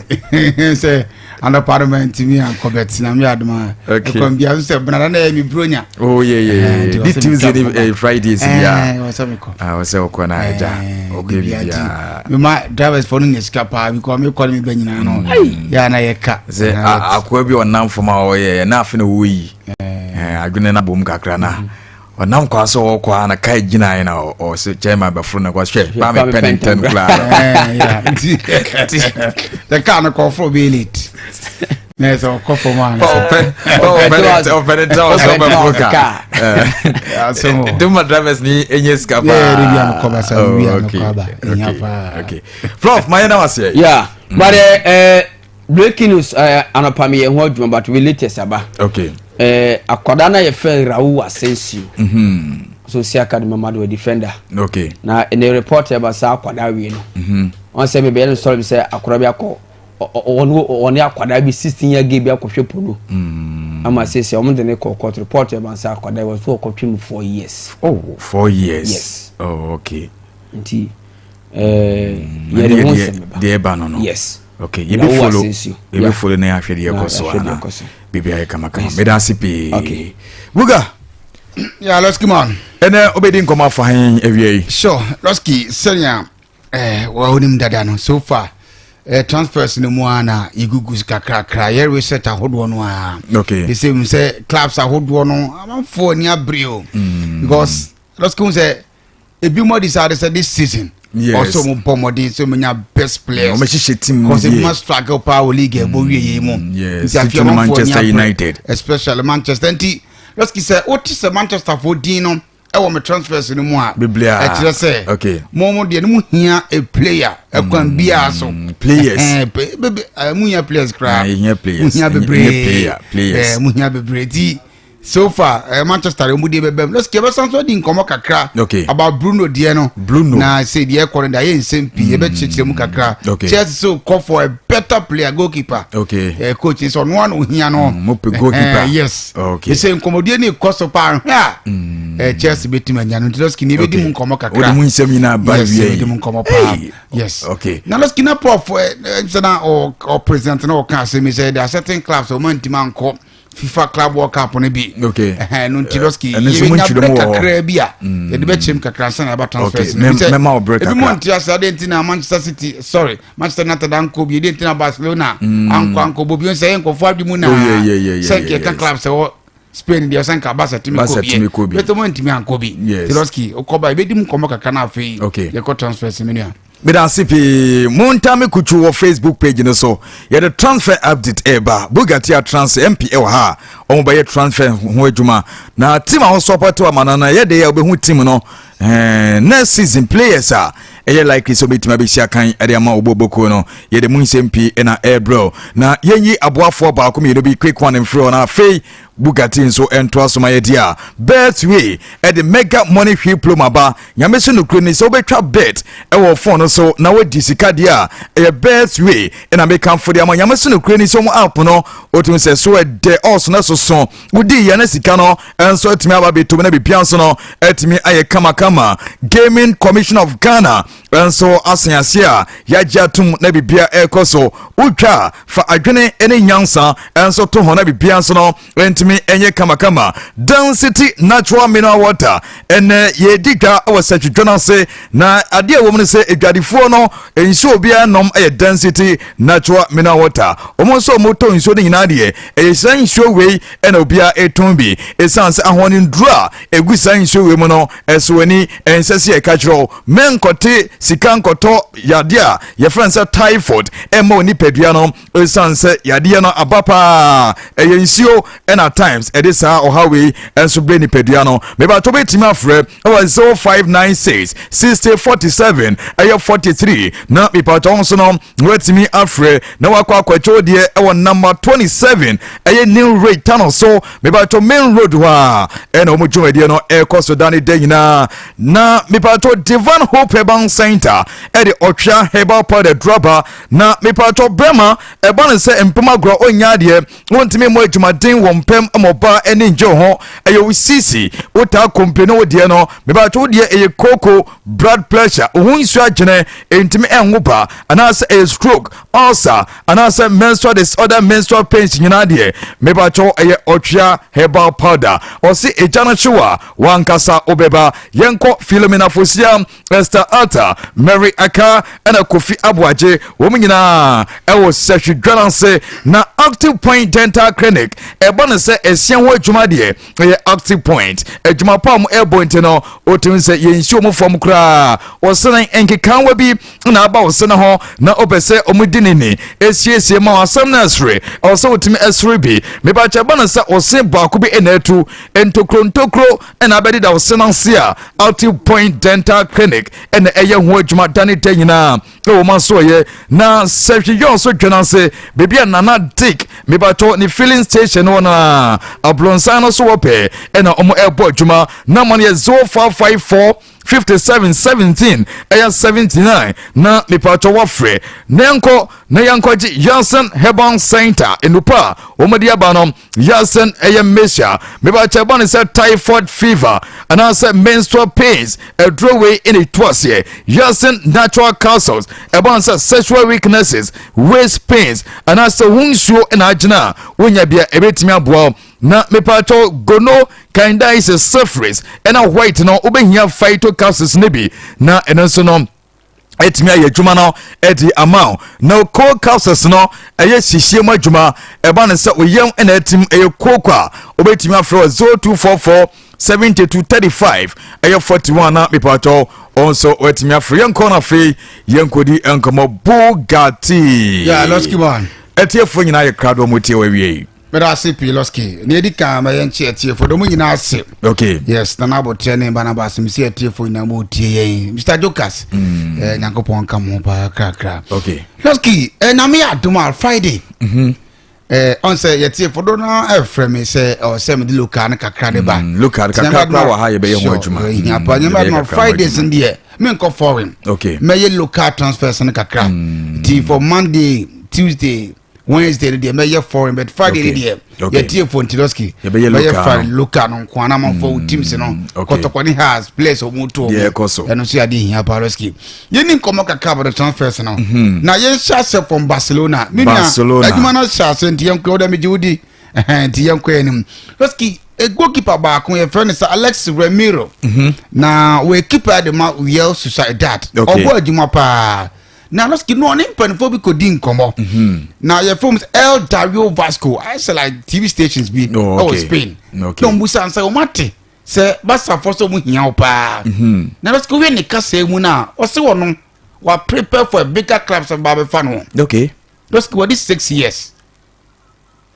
sɛ anɔpa no mantumi ankɔ bɛt na me adom a ɛkwan bia so sɛ benada na ɛyɛ me buronya. Oh yeah yeah. Nti Di ɔsɛ Tuesday metwa ni kɔ ba. Friday si bia. Wɔ sɛ mekɔ. Ah, wɔ sɛ wokɔ na agya. Ɔkɔ biribiara. Mema drivers fɔ no nya sika paa because mekɔ ne meba nyinaa no yɛ na yɛka. Sɛ akoa bi a ɔnam fam a ɔyɛ na afe na wɔyi. Adwene no abom kakra na ɔnam kwa sɛ ɔkɔ a na kaa gyinaeɛ na ɔsɛ chairman bɛforo no kɔ hwɛ ba mepɛ ne ntɛm koraa. Nti the car no kɔforo bɛyɛ late na ɛsɛ ɔkɔ fam a ɔpɛ ɔpɛ ne ntɛm ɔsɛ ɔbɛforo kaa. Asɛm o. Duma drivers ni enye sika paa. Yeah, de bi anokɔ ba sa, Oh, bi anokɔ okay, aba. Ehia okay, paa. okay. Prof, ma yɛn na waseɛ. Yeah, but breaking news, anɔpa mi yɛ ho adwuma but we latest aba. Akwadaa na yɛfrɛ Raul Asensio so si academy mamadu defender. Na ne report ɛba saa akwadaa wie no wɔn sɛ mebɛyɛ no story bi sɛ akwadaa bi akɔ ɔne ɔne akwadaa bi 16 year girl bi akɔhwɛ polo ama sɛ wɔn de ne kɔ court. Report ɛba sɛ akwadaa yi wɔ so ɔkɔtwe mu 4 years. Oh, 4 years. Yes. Oh, okay. Nti yɛde ho nsɛm bɛba. Deɛ ɛba no. Yes. Okay, yɛbɛ follow, yɛbɛ follow na yɛahwɛ deɛ ɛkɔ so ana biribi ayɛ kamakama. Meda ase pii. Okay. Buga. Yeah, let's come on. Ɛnɛ wobɛdi nkɔmmɔ afa he awia yi? Sure, Losky, sɛnea wɔnim dada no, so far transfers no mu a na yɛgugu so kakrakra, yɛ research ahodoɔ no a ɛsɛ mu sɛ clubs ahodoɔ no amanfoɔ ani abere o, because Losky hu sɛ ebi mu decide sɛ this season ɔsɛ ɔmo bɔ mmɔden sɛ ɔmo nya best players. Ɔmo hyehyɛ team no. Because ebi ma struggle paa wɔ league ɛbɔ wie yɛ mu. Nti afei ɔmo Manchester United. Especially Manchester. Nti Losky, sɛ wote sɛ Manchester fo din no ɛwɔ me transfers no mu a, ɛkyerɛ sɛ mo deɛ no mu hia a player ɛkwan biara so. Players. Mu hia players koraa. Mu hia bebree, mu hia bebree. Ti so far Manchester ɔmu deɛ bɛbɛm. Losky, yɛbɛsan so adi nkɔmmɔ kakra about Bruno deɛ no. Bruno. Na sɛ deɛ ɛkɔ no deɛ, ayɛ nsɛm pii, yɛbɛkyerɛkyerɛ mu kakra. Chelsea so kɔ for a better player, goalkeeper. Coach sɛ ɔno ano ohia no. Mo pe goalkeeper. Yes. Ɛsɛ nkɔmmɔdeɛ ne kɔ so paa hwɛ a, Chelsea bɛtumi anya no. Nti Losky ne yɛbɛdi mu nkɔmmɔ kakra. Wode mu nsɛm nyinaa ba. Yes, yɛbɛdi mu nkɔmmɔ paa, yes. Na Losky, na Prof sɛ na ɔ president na ɔka asɛm yi sɛ there are certain clubs ɔma ntumi ankɔ FIFA Club World Cup no bi. Ɛno nti Losky, yɛbɛnya berɛ kakra bi a yɛde bɛkyerɛ mu kakra ansa na yɛaba transfers no. Ebi mu nte ase adeɛ nti na Manchester City, sorry, Manchester United ankɔ bi, ɛdeɛ nti na Barcelona ankɔ bɔ bi, sɛ ɛyɛ nkɔfoɔ adwe mu na sɛ nka yɛka club sɛ wɔ Spain deɛ, sɛ nka Barca tumi kɔ bi, bɛtɛ mo ntumi ankɔ bi. Losky, wokɔba yɛbɛdi mu nkɔmmɔ kakra na afei yɛkɔ transfers mu nua. Meda ase pii. Montame kutu wɔ Facebook page no so. Yɛde transfer update ɛba. Bugatti a transfer mp ɛwɔ ha a ɔmo bɛyɛ transfer ho adwuma na team a wɔsɔpɔte ama no na yɛde yɛ wobɛhu team no next season players a ɛyɛ likely sɛ wobɛtumi abɛhyia kan ɛde ama wɔbɔ boko no. Yɛde mu nsɛm pii ɛna ɛrebrɛw na yɛnyi aboafoɔ baako mmienu bi, quick one, mfiri hɔ na afei Bugatti nso ɛntoa so ma yɛdi a Betway ɛde mega money hwee plom aba. Nyame so nokuro ni sɛ wobɛtwa bet ɛwɔ phone no so na wadi sika deɛ a, ɛyɛ Betway ɛna mekamfo de ama. Nyame so nokuro ni sɛ ɔmo app no wotumi sɛ so ɛdɛ ɔso no soso wodi yɛ ne sika no ɛnso atumi aba bɛtom na biribia nso no atumi ayɛ kamakama. Gaming Commission of Ghana nso asen ase a yɛagye atom na biribia ɛrekɔ so. Wotwa fa adwene ne nyansa nso to ho na biribia nso no ntumi ɛnyɛ kamakama. Density Natural Mineral Water, ɛnɛ yɛdi dwa wɔ sɛtwidwa no ase na adeɛ a ɛwɔ mu no sɛ adwadifoɔ no nsuo obiara nom yɛ Density Natural Mineral Water. Wɔn nso a wɔtɔ nsuo no nyinaa deɛ, ɛyɛ saa nsuo wei ɛna obiara ɛtɔn bi, ɛsiane sɛ ahoɔden a ɛgu saa nsuo wei mu no ɛso ani. Ɛnsɛ sɛ yɛka kyerɛ wo, mɛnkɔte sika nkɔtɔ yadeɛ a yɛfrɛ no sɛ typhoid ɛma wo nipadua no, ɛsiane sɛ yadeɛ no aba paa. Ɛyɛ nsuo ɛna times ɛde saa ɔhaw wei ɛnso brɛ nipadua no. Mebatɔ bɛtumi afrɛ ɛwɔ 0596 60 47 ɛyɛ 43 na mepatɔ nso no watumi afrɛ na wakɔ akɔkyɛw deɛ ɛwɔ number 27, ɛyɛ New Road tunnel so, mebatɔ main road hɔ a ɛna wɔn dwumadie no ɛrekɔ so da ne da nyinaa. Na mepatɔ Divine Hope Herbal Center ɛde ɔtwea herbal powder draba. Na mepatɔ bɛrima ɛba no sɛ mpem agorɔ ɔnya adeɛ, wontumi mmɔ adwumaden wɔ mpɛm ma ɔbaa ani ngye wo ho, ɛyɛ wo sisi, wotaa kompe ne wo deɛ no, mebatɔ wo deɛ ɛyɛ kooko, blood pressure, wo ho nsuo agyene ɛntumi ɛnwo ba, anaasɛ ɛyɛ stroke, ulcer, anaasɛ menstrual disorder, menstrual pains nyinaa deɛ, mebatɔ ɛyɛ ɔtwea herbal powder. Ɔse ɛgya no hyew a wankasa wobɛba. Yɛnkɔ Philomena Fosia, Esther Alta, Mary Aka ɛna Kofi Aboagye, wɔn nyinaa ɛwɔ sɛhwedwa no ase. Na Active Point Dental Clinic, ɛbɔ no sɛ ɛsia ho adwuma deɛ, ɛyɛ Active Point adwuma pa a wɔn ɛrebɔ. Nti no wotumi sɛ yɛnsi wɔn fam koraa. Wɔsene nkekawa bi na aba wo sene ho na wopɛ sɛ wɔn di ne ni esiesie ma asɛm no ɛsere, ɛwɔ sɛ wotumi ɛsere bi. Mebakyɛ ba no sɛ ɔse baako bi ɛna atu ntokuro ntokuro ɛna abɛdeda wo sene ase a, Active Point Dental Clinic ɛna ɛyɛ ho adwuma da ne da nyinaa ɛwɔ ma so ɔyɛ. Na sɛ hwehwɛ ɔso dwene ase baabi a Nana Dick mebatɔ ne filling station wɔ no a ablonsan no so wɔ pɛ ɛna ɔmo ɛbɔ adwuma. Na ma no yɛ 0554. 57 17 ɛyɛ 79 na mepatwɔ wɔfrɛ na yɛnkɔ na yɛnkɔgye Yasen Herbal Center nnupa a wɔde aba no. Yasen ɛyɛ mehyia mebakyɛ ba ne sɛ typhoid fever anaasɛ menstrual pains, aduro wei ɛna ɛtu aseɛ. Yasen natural capsules, ɛba ne sɛ sexual weaknesses, waist pains anaasɛ wo nsuo ɛna agyina a wonya bia, ɛbɛtumi aboa wo. Na mepatwɔ gono, candidiasis, syphilis ɛna white no, wobɛhia phyto capsules no bi na ɛno nso no ɛtumi ayɛ adwuma no ɛde ama wo. Na cold capsules no ɛyɛ hyehyɛ mu adwuma, ɛba ne sɛ oyam ɛna ɛtim ɛyɛ kooko a, wobɛtumi afrɛ wɔ 0244 72 35 ɛyɛ 41 na mepatɔ ɔn nso watumi afrɛ. Yɛnkɔ no afei yɛnkɔdi nkɔmmɔ. Bugatti. Yeah, Losky man. Ɛtiefoɔ nyinaa yɛ krado ɔmo tie wɔ awie. Mɛda ase pii, Losky. Ne edi kan ma yɛn kye atiefo dɔm nyinaa ase. Yes, Nana Abotire ne Barnabas mi si atiefo nyinaa mo tie yɛn. Mr Jokas. Nyankopɔn nka mo ho paa krakra. Losky, na me yɛ adom a Friday. Ɔn sɛ yɛtiefo do na ɛfrɛ me sɛ ɔsɛ mede local no kakra de ba. Local kakra kora wɔ ha, yɛbɛyɛ ho adwuma. Hia pa nyɛma yɛbɛyɛ adom a kakra ho Fridays adwuma. deɛ menkɔ foreign. Mɛyɛ local transfers no kakra. Nti for Monday, Tuesday, Wednesday no deɛ mɛyɛ foreign, but Friday no deɛ yɛtie fo ntiloski. Yɛbɛyɛ local Friday no. Local no nko ana manfo wo teams no. Okay. Kɔtɔkɔ ne Hearts players ɔmo to. Deɛ ɛkɔ so. Ɛno nso yɛ ade hia pa, Losky. Yɛni nkɔmmɔ kakra about the transfers no na yɛnhyɛ asɛ from Barcelona. Me nua, Barcelona. Adwuma no hyɛ ase nti yɛnkɔ wodɛ megye wo di. Ɛhɛn, nti yɛnkɔ anim, Losky. A goalkeeper baako yɛfrɛ no sɛ Alex Remiro na wɔyɛ keeper de ma Real Sociedad. Ɔbɔ adwuma paa na Losky no ɔne mpanimfoɔ bi kɔdi nkɔmmɔ na yɛfrɛ mu sɛ El Dario Vasco, ayɛ sɛ like TV stations bi Oh, ɛwɔ Spain na ɔmo busa sɛ ɔmo ate sɛ Basafoɔ sɛ ɔmo hia wo paa. Na Losky, wohwɛ ne kasa mu no a, ɔse wɔ no wa prepare for a bigger club sɛ ba bɛfa no. Losky, wɔde 6 years.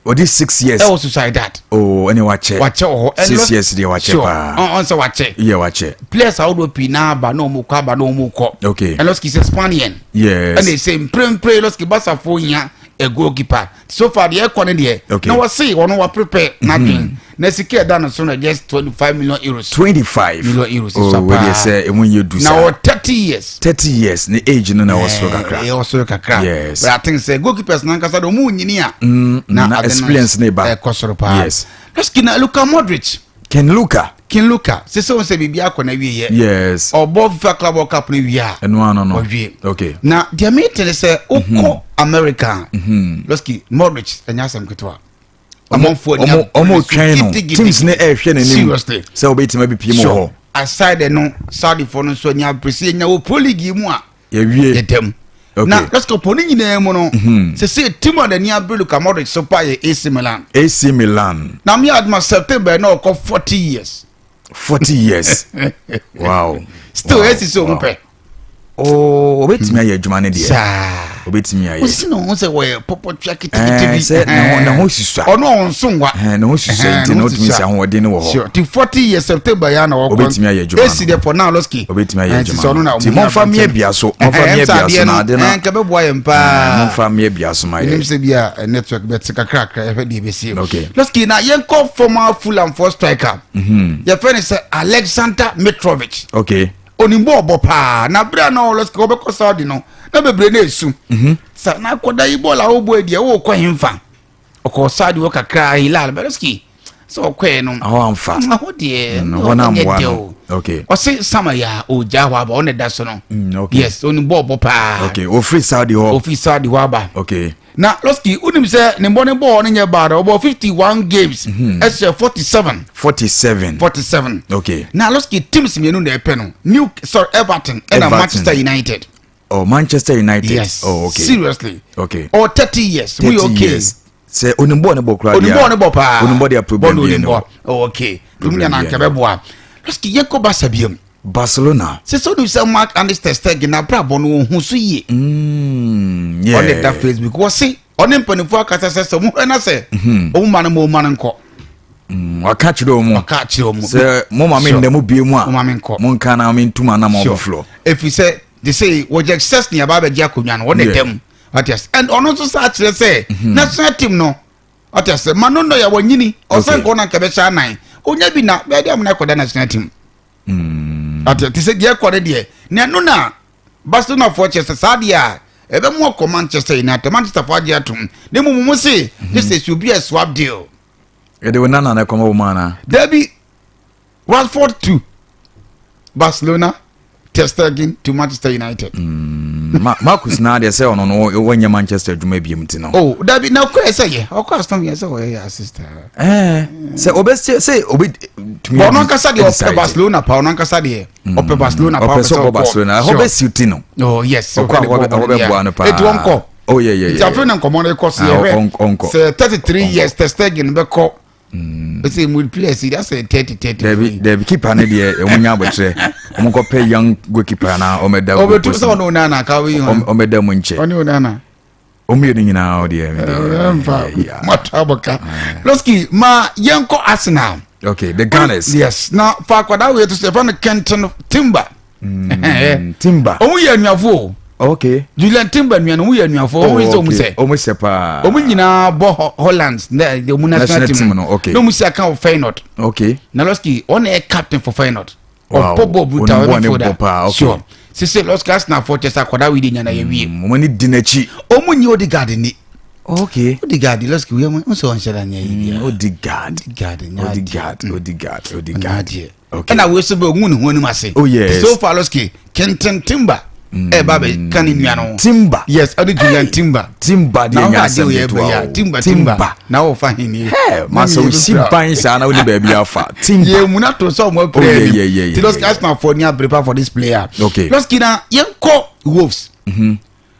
Ɔde 6 years. Ɛwɔ Sociedad. Oh, ɛne wakyɛ. Wakyɛ wɔ hɔ. 6 years deɛ wakyɛ paa. Ɔn sɛ wakyɛ. Yɛ wakyɛ. Players ahodoɔ pii naa aba na ɔmo kɔ, aba na ɔmo kɔ. And Losky sɛ Spanian ɛna ɛsɛ mprempre Losky Basafoɔ hia a goalkeeper. So far deɛ ɛkɔ ne deɛ na wɔse ɔno wa prepare n'adwen na sika ɛda no so no just €25 million. 25 million euros. Oh, Sisa wei deɛ paa. sɛ ɛmu nyɛ du Na saa. wɔ 30 years. 30 years ne age no na ɛwɔ soro kakra. Ɛwɔ soro kakra. But I think sɛ goalkeepers nankasa de ɔmo nyini a Na ade no experience ne ba. ɛkɔ soro paa. Losky, na Luka Modric. Ken Luka. King Luka sese wɔn sɛ biribi akɔ na wie yɛ. Ɔbɔ FIFA Club World Cup no wie a, ɛno ano no. ɔwie. Na deɛ mete ne sɛ wokɔ America a, Losky, Modric ɛnyɛ asɛm ketewa. Amanfoɔ ani ɔmo abere ɔmo so twɛn no. gidigidi. Teams ne ɛrehwɛ n'anim sɛ wobɛtumi abipie mu wɔ hɔ. Aside no, Saudifoɔ no nso ani abere sɛ yɛnya wɔ Pro League yi mu a, yɛwie. Yɛdam. Na Losky, pɔ ne nyinaa mu no, sɛ team a n'ani abere Luka Modric so pa yɛ AC Milan. AC Milan. Na me adoma September na ɔkɔ 40 years. 40 years, wow. Still AC sɛ ɔmo pɛ. Oh, obetumi ayɛ adwuma no deɛ. Saa. Obetumi ayɛ. Osisi na ɔho sɛ wɔyɛ pɔpɔtwa ketekete bi. Sɛ ne ho susua. Ɔno a ɔnso nwa. Ne ho susua nti na otumi sɛ ahoɔden no wɔ hɔ. Sure, ti 40 years September ya na ɔkɔ. Obetumi ayɛ adwuma no. AC de for now, Losky. Obetumi ayɛ adwuma no ti mɔnfa mmea bia so, mɔnfa mmea bia so na ade na nkɛ bɛ boa yɛn paa. Mɔnfa mmea bia so ma yɛ. Enim sɛ bi a network bɛ te kakrakra, ɛhwɛ deɛ ebesi. Okay. Losky, na yɛn kɔ former Fulham for striker. Yɛfrɛ no sɛ Alexander Mitrovic. Onim bɔɔl bɔ paa na abere a na Losky wɔbɛkɔ Saudi no na bebree na esu sa na akɔda yi bɔɔl a wɔbɔ yi deɛ wɔrekɔ hemfa ɔkɔ Saudi wɔ kakra Hilal, but Losky sɛ ɔkɔɛ no Ahɔ amfa. Ahɔ deɛ Hɔ na ɛnyɛ mmoa dɛ no. o. Ɔse sama yɛ a ɔgya hɔ aba, ɔna da so no. Yes, onim bɔɔl bɔ paa. Okay, ofiri Saudi hɔ. Ofiri Saudi hɔ aba. Na Losky, wonim sɛ ne mbɔ ne bɔɔl no nyɛ bad. Ɔbɔ 51 games, ɛhyɛ 47. 47. 47. Na Losky, teams mmienu na ɛpɛ no, New, sorry, Everton ɛna Everton. Manchester United. Oh, Manchester United. Yes. Oh, okay. Seriously. Or 30 years mu yɛ 30 okay. years sɛ onim bɔɔl ne bɔ koraa. Onim bɔɔl ne bɔ paa. Onim bɔɔl deɛ, problem Bɔɔl bi onim ni bɔ. hɔ. Oh, okay. Problem Problem na bi nka ni hɔ. bɛboa. Losky, yɛnkɔ Barca biom. Barcelona. Sɛ onim sɛ Marc Andre ter Stegen na abrabɔ no ohun so yie. Ɔne da Facebook wɔse ɔne mpanimfoɔ akasa sɛ ɔmo hwɛ na sɛ ɔmo ma no ma ɔmo ma no nkɔ. Waka kyerɛ wɔn. Ɔka kyerɛ ɔmo. Sɛ mo ma me nnɛ mo bie mu a, Mo ma me nkɔ. mo nka na me ntum anam ɔmo foforɔ. Ɛfiri sɛ de sɛ wɔgye Szczesny aba abɛgye akonnwa no wɔne dɛm wate ase, and ɔno nso sa akyerɛ sɛ national team no wate ase ma no no yɛ wɔnyini ɔsɛ nkɔ na nka bɛhyɛ anan onya bi na bɛɛde amuna akɔda national team. Ate te sɛ deɛ ɛkɔ no deɛ na ɛno na Barcelona foɔ kyerɛ sɛ saa deɛ a ɛbɛmo akɔ Manchester United. Manchester foɔ agye atom na mmom mo se this is will be a swap deal. Yɛde wo nana na ɛkɔma wo mu anaa? Dabi, Rashford to Barcelona, Ter Stegen to Manchester United. Mm, Marcus naa deɛ sɛ ɔno no wɔnyɛ Manchester adwuma biom ti no. Oh, dabi na ɔkɔ ɛsɛ yɛ ɔkɔ Aston Villa sɛ ɔyɛ yɛ assistant. Ɛɛ sɛ ɔbɛ sɛ sɛ ɔbɛ tumi. Ɔno ankasa deɛ ɔpɛ Barcelona pa ɔno ankasa deɛ mm, ɔpɛ Barcelona pa ɔpɛ sɛ ɔkɔ Barcelona ɛhɔ bɛ si ti no. Oh yes, ɔkɔ a ɛhɔ bɛ boa no paa. Eti ɔnkɔ. Oh yeah yeah yeah. Nti afei na nkɔmɔ no kɔ so yɛ hwɛ sɛ 33 years Ter Stegen bɛkɔ. Ɛsɛ mu players yi asɛ 30 30. Dabi dabi keeper ne deɛ ɛmu nya abɔkyerɛ. Ɔmo kɔ pɛ young goalkeeper na ɔmɛ da. Ɔbɛtu sɛ ɔne Onana ka ɔbɛyi hɔn. Ɔmɛ da mu nkyɛ. Ɔne Onana. Ɔmo yɛ ne nyinaa ɔdeɛ. Ɛnfa mato abɔka. Lɔski ma yɛnkɔ Arsenal. Okay, the Gunners. Yes, na fa akwadaa wei to so yɛfrɛ no Kenton Timber. Timber. Ɔmo yɛ anuafo o. Okay. Julian Timber nua no ɔmo yɛ anuafo. Ɔmo sɛ ɔmo sɛ. Ɔmo sɛ paa. Ɔmo nyinaa bɔ Holland na ɔmo national team no. Okay. Na ɔmo si aka wɔ Feyenoord. Okay. Na Lɔski ɔno yɛ captain for Feyenoord. Ɔbɔ bɔ brutal ɔbɛ midfielder. Sure. Sise Lɔski Arsenal fo kyɛ sɛ akwadaa wei de nya na yɛ wie. Ɔmo ni di n'akyi. Ɔmo nyi Odegaard ni. Okay. Odegaard Lɔski wei mo sɛ ɔnhyɛ da nyɛ yi bia. Odegaard. Odegaard nyɛ adeɛ. Odegaard Odegaard Odegaard. Nyɛ adeɛ. Okay. Ɛna wei so bɛ ohun ne ho anim ase. Oh yes. So far Lɔski Kenton Timber. Ɛba bɛ ka ne nua no. Timber. Yes, ɔde Julian Timber. Timber deɛ nya asɛm de to awo. Timber Timber. Na wɔfa hene. Hɛ masa osi ban saa na wode baabi afa. Timber. Yɛ mu na to sɛ ɔmo apira oh, yeah, yeah, yeah, Ti Lɔski Arsenal fo ni abere pa for this player. Okay. Lɔski na yɛn kɔ Wolves. Mm -hmm.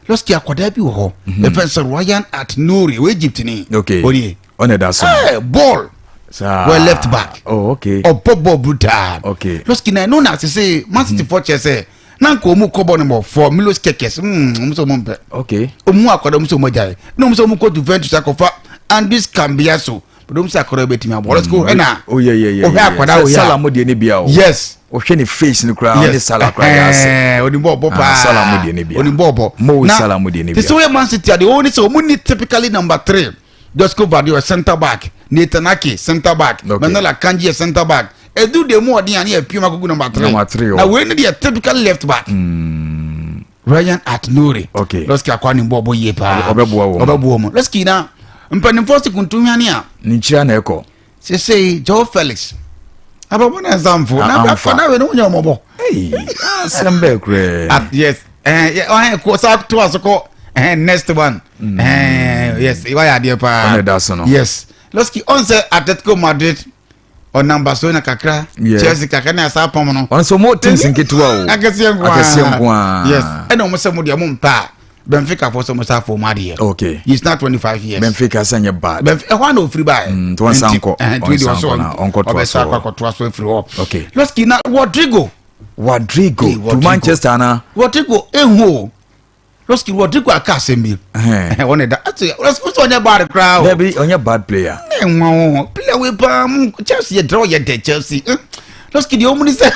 Lɔski akwadaa bi wɔ hɔ. Yɛfrɛ sɛ Ryan At-Nouri, wɔ Egypt ni. Okay. Onie. Ɔna ɛda so. Ɛɛ ball. Saa. Wɔ left back. Oh okay. Ɔbɔ ball brutal. Okay. Lɔski na ɛno na sese Man City fo kyerɛ sɛ na nka ɔmu kɔ bɔ ne mɔ for Milos Kerkez ɔmu sɛ ɔmu mpɛ. Okay. Ɔmu akwadaa ɔmu sɛ ɔmu agyae. Na ɔmu sɛ ɔmu kɔ Juventus akɔfa Andres Cambiaso. But ɔmu sɛ akwadaa bɛtumi abɔ. Lɔski ɔhwɛ na. Oh yeah yeah yeah. Ɔhwɛ akwadaa wɔ yɛ. Salah mo deɛ ne bia o. Yes. Ɔhwɛ ne face no koraa ɔne Salah koraa yɛ ase. Ɔnim bɔɔl bɔ paa. Salah mo deɛ ne bia. Ɔnim bɔɔl bɔ. Mo Salah mo deɛ ne bia. Te sɛ ɔyɛ Man City adeɛ ɔwɔ ne sɛ ɔmu ni typically number 3. Josko Gvardiol center back, Nathan Ake center back, okay. Manuel Akanji center back. Edu de mu ɔden a ne yɛ piem akogu number 3. Number 3 Na wei ne deɛ typically left back. Ryan At-Nouri. Okay. Lɔski akwa ne bɔɔl bɔ yie paa. Ɔbɛboa wɔn. Ɔbɛboa wɔn. Lɔski na mpanimfoɔ si kuntu hwane a. Ne nkyia na ɛkɔ. Sesei Joe Felix ababɔ na nsamfo na akɔ na wei ne wonya ɔmɔbɔ. Asɛm bɛɛ koraa. Yes. Ɛɛ ɔhɛn kɔ sa to aso kɔ ɛhɛn next one. Ɛɛ yes wayɛ adeɛ paa. Ɔna ɛda so no. Yes. Lɔski ɔn sɛ Atletico Madrid ɔnam Barcelona kakra. Chelsea kakra ne asa apam no. Ɔno sɛ ɔmo teams nketewa o. Akɛseɛ nko ara. Akɛseɛ nko ara. Yes. Ɛna ɔmo sɛ mo deɛ mo mpa a. Benfica fo sɛ mo sa fo mo adeɛ. Okay. He's now 25 years. Benfica sɛ nyɛ bad. Benfica ɛhɔ ana ofiri ba yɛ. Nti wɔn san kɔ. Nti wɔn san kɔ na ɔnkɔ to aso. Ɔbɛsa akɔ akɔto aso efiri hɔ. Okay. Lɔski na Rodrigo. Rodrigo hey, to Manchester ana. Rodrigo ehu o. Lɔski Rodrigo aka asɛm bi. Wɔn ɛda ati Lɔski wosɔ ɔnyɛ bad koraa o. Dabi ɔnyɛ bad player. Ne nwa o player wei paa mu Chelsea yɛ draw yɛ dɛ Chelsea. Lɔski deɛ ɔmu ni sɛ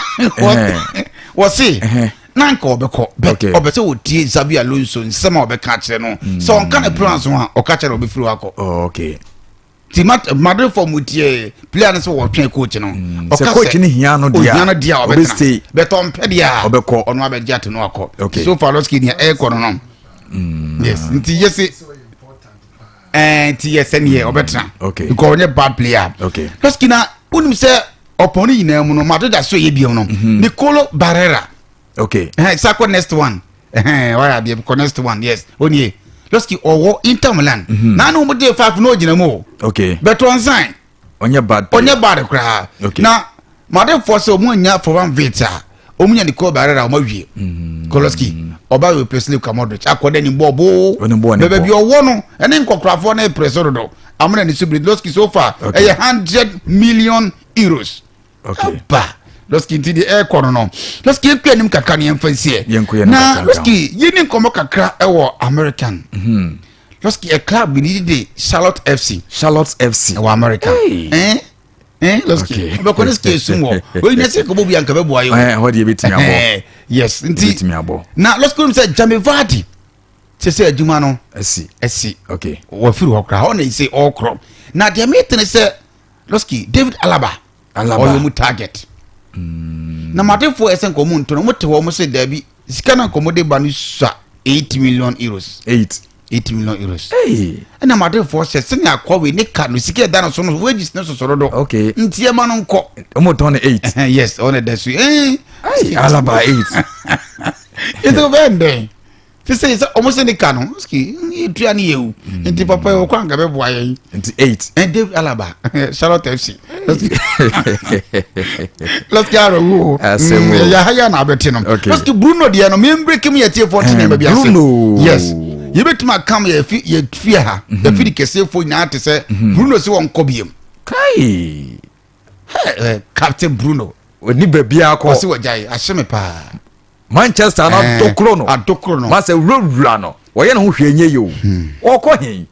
wɔsi. na anka ɔbɛkɔ but ɔbɛ sɛ ɔtie Xabi Alonso nsɛm a ɔbɛka akyerɛ no mm. sɛ ɔnka ne plans ho a ɔka kyerɛ ɔbɛfiri hɔ akɔ oh, okay. ti Madrid fɔ mu tie player no sɛ wɔtwɛn coach no mm. ɔka sɛ coach no hia no deɛ ohia no deɛ a ɔbɛtena bɛtɔ ɔmpɛ deɛ a ɔbɛkɔ ɔno abɛgye ato no akɔ okay. so far Lɔski nea ɛrekɔ no no mm. yes nti yɛse ɛɛ nti yɛ sɛneɛ ɔbɛtena okay. because ɔnyɛ bad player okay. Lɔski na wonim sɛ ɔpɔn no nyinaa mu no Madrid aso yɛ biom no mhm. Nicolo Barella okay eh, sako next one eh, wayɛ adeɛ kɔ next one yes onie Lɔski ɔwɔ Inter Milan mm -hmm. na ne wɔn de five na ɔgyina mu o okay but ɔnsan ɔnyɛ bad ɔnyɛ bad koraa okay na Madrid fɔ sɛ wɔn anya Florian Wirtz a wɔn nya Nicolo Barella wɔn awie mm. Koloski ɔba yɛ replace Luka Modric akɔda ni bɔɔl boo bɛbɛ bi ɔwɔ no ɛne nkɔkorafoɔ no ɛpere so dodo amuna ne so biri Lɔski so far ɛyɛ €100 million aba Lɔski nti deɛ ɛrekɔ no no Lɔski ekura anim kakra ne yɛn fa nsiɛ na Lɔski yi ne nkɔmɔ kakra ɛwɔ American Lɔski ɛ club bi ne de Charlotte FC Charlotte FC ɛwɔ America ɛn ɛn Lɔski ɔbɛkɔ ne sika esum wɔ oyi na ɛsɛ kɔbɔ bi anka bɛ bɔ ayɛ o ɛhɔ deɛ ebetumi abɔ yes nti ebetumi abɔ na Lɔski wɔn sɛ Jamie Vardy sɛ sɛ adwuma no ɛsi ɛsi okay wɔfiri hɔ koraa hɔ na ɛsɛ ɔkorɔ na deɛ metene sɛ Lɔski David Alaba Alaba ɔyɛ mu target. Na Madridfoɔ ɛsɛ nka ɔmo ntɔ no, ɔmo te hɔ ɔmo sɛ daabi, sika na nka ɔmo de ba no sua €8 million. Eight. €8 million. Hey. Ɛna Madridfoɔ sɛ sɛnea akɔwe ne ka no, sika ɛda no so no, wages no soso dodo. Nti ɛma no nkɔ. Ɔmo tɔn no eight. Yes, ɔno ɛda so. Hey, Alaba eight. Nti ɔbɛyɛ ndɛn sise sɛ ɔmo sɛ ne ka no ski etua ne yɛwu, nti papa yi ɔkɔ anka bɛboa yɛn. Nti eight. Ɛ David Alaba, Charlotte FC, lɔski arɔ wo Asɛm o. yɛ ha yɛ na abɛte no. Lɔski Bruno deɛ no, mi mbere kim yɛ tie fɔ ti nneɛma bi ase. Bruno. Yes, yɛbɛtumi akam yɛ fi yɛ fie ha, yɛ fi di kɛseɛ fo nyinaa te sɛ Bruno si wɔn kɔ biem. Kai. Ɛ ɛ Captain Bruno. Oni baabi akɔ. Ɔsi wɔ gya yi ahyɛ mi paa. Manchester no adokoro no. Adokoro no. Masɛ wurawura no. Wɔyɛ ne ho hwɛ nye yi o. Ɔkɔ he?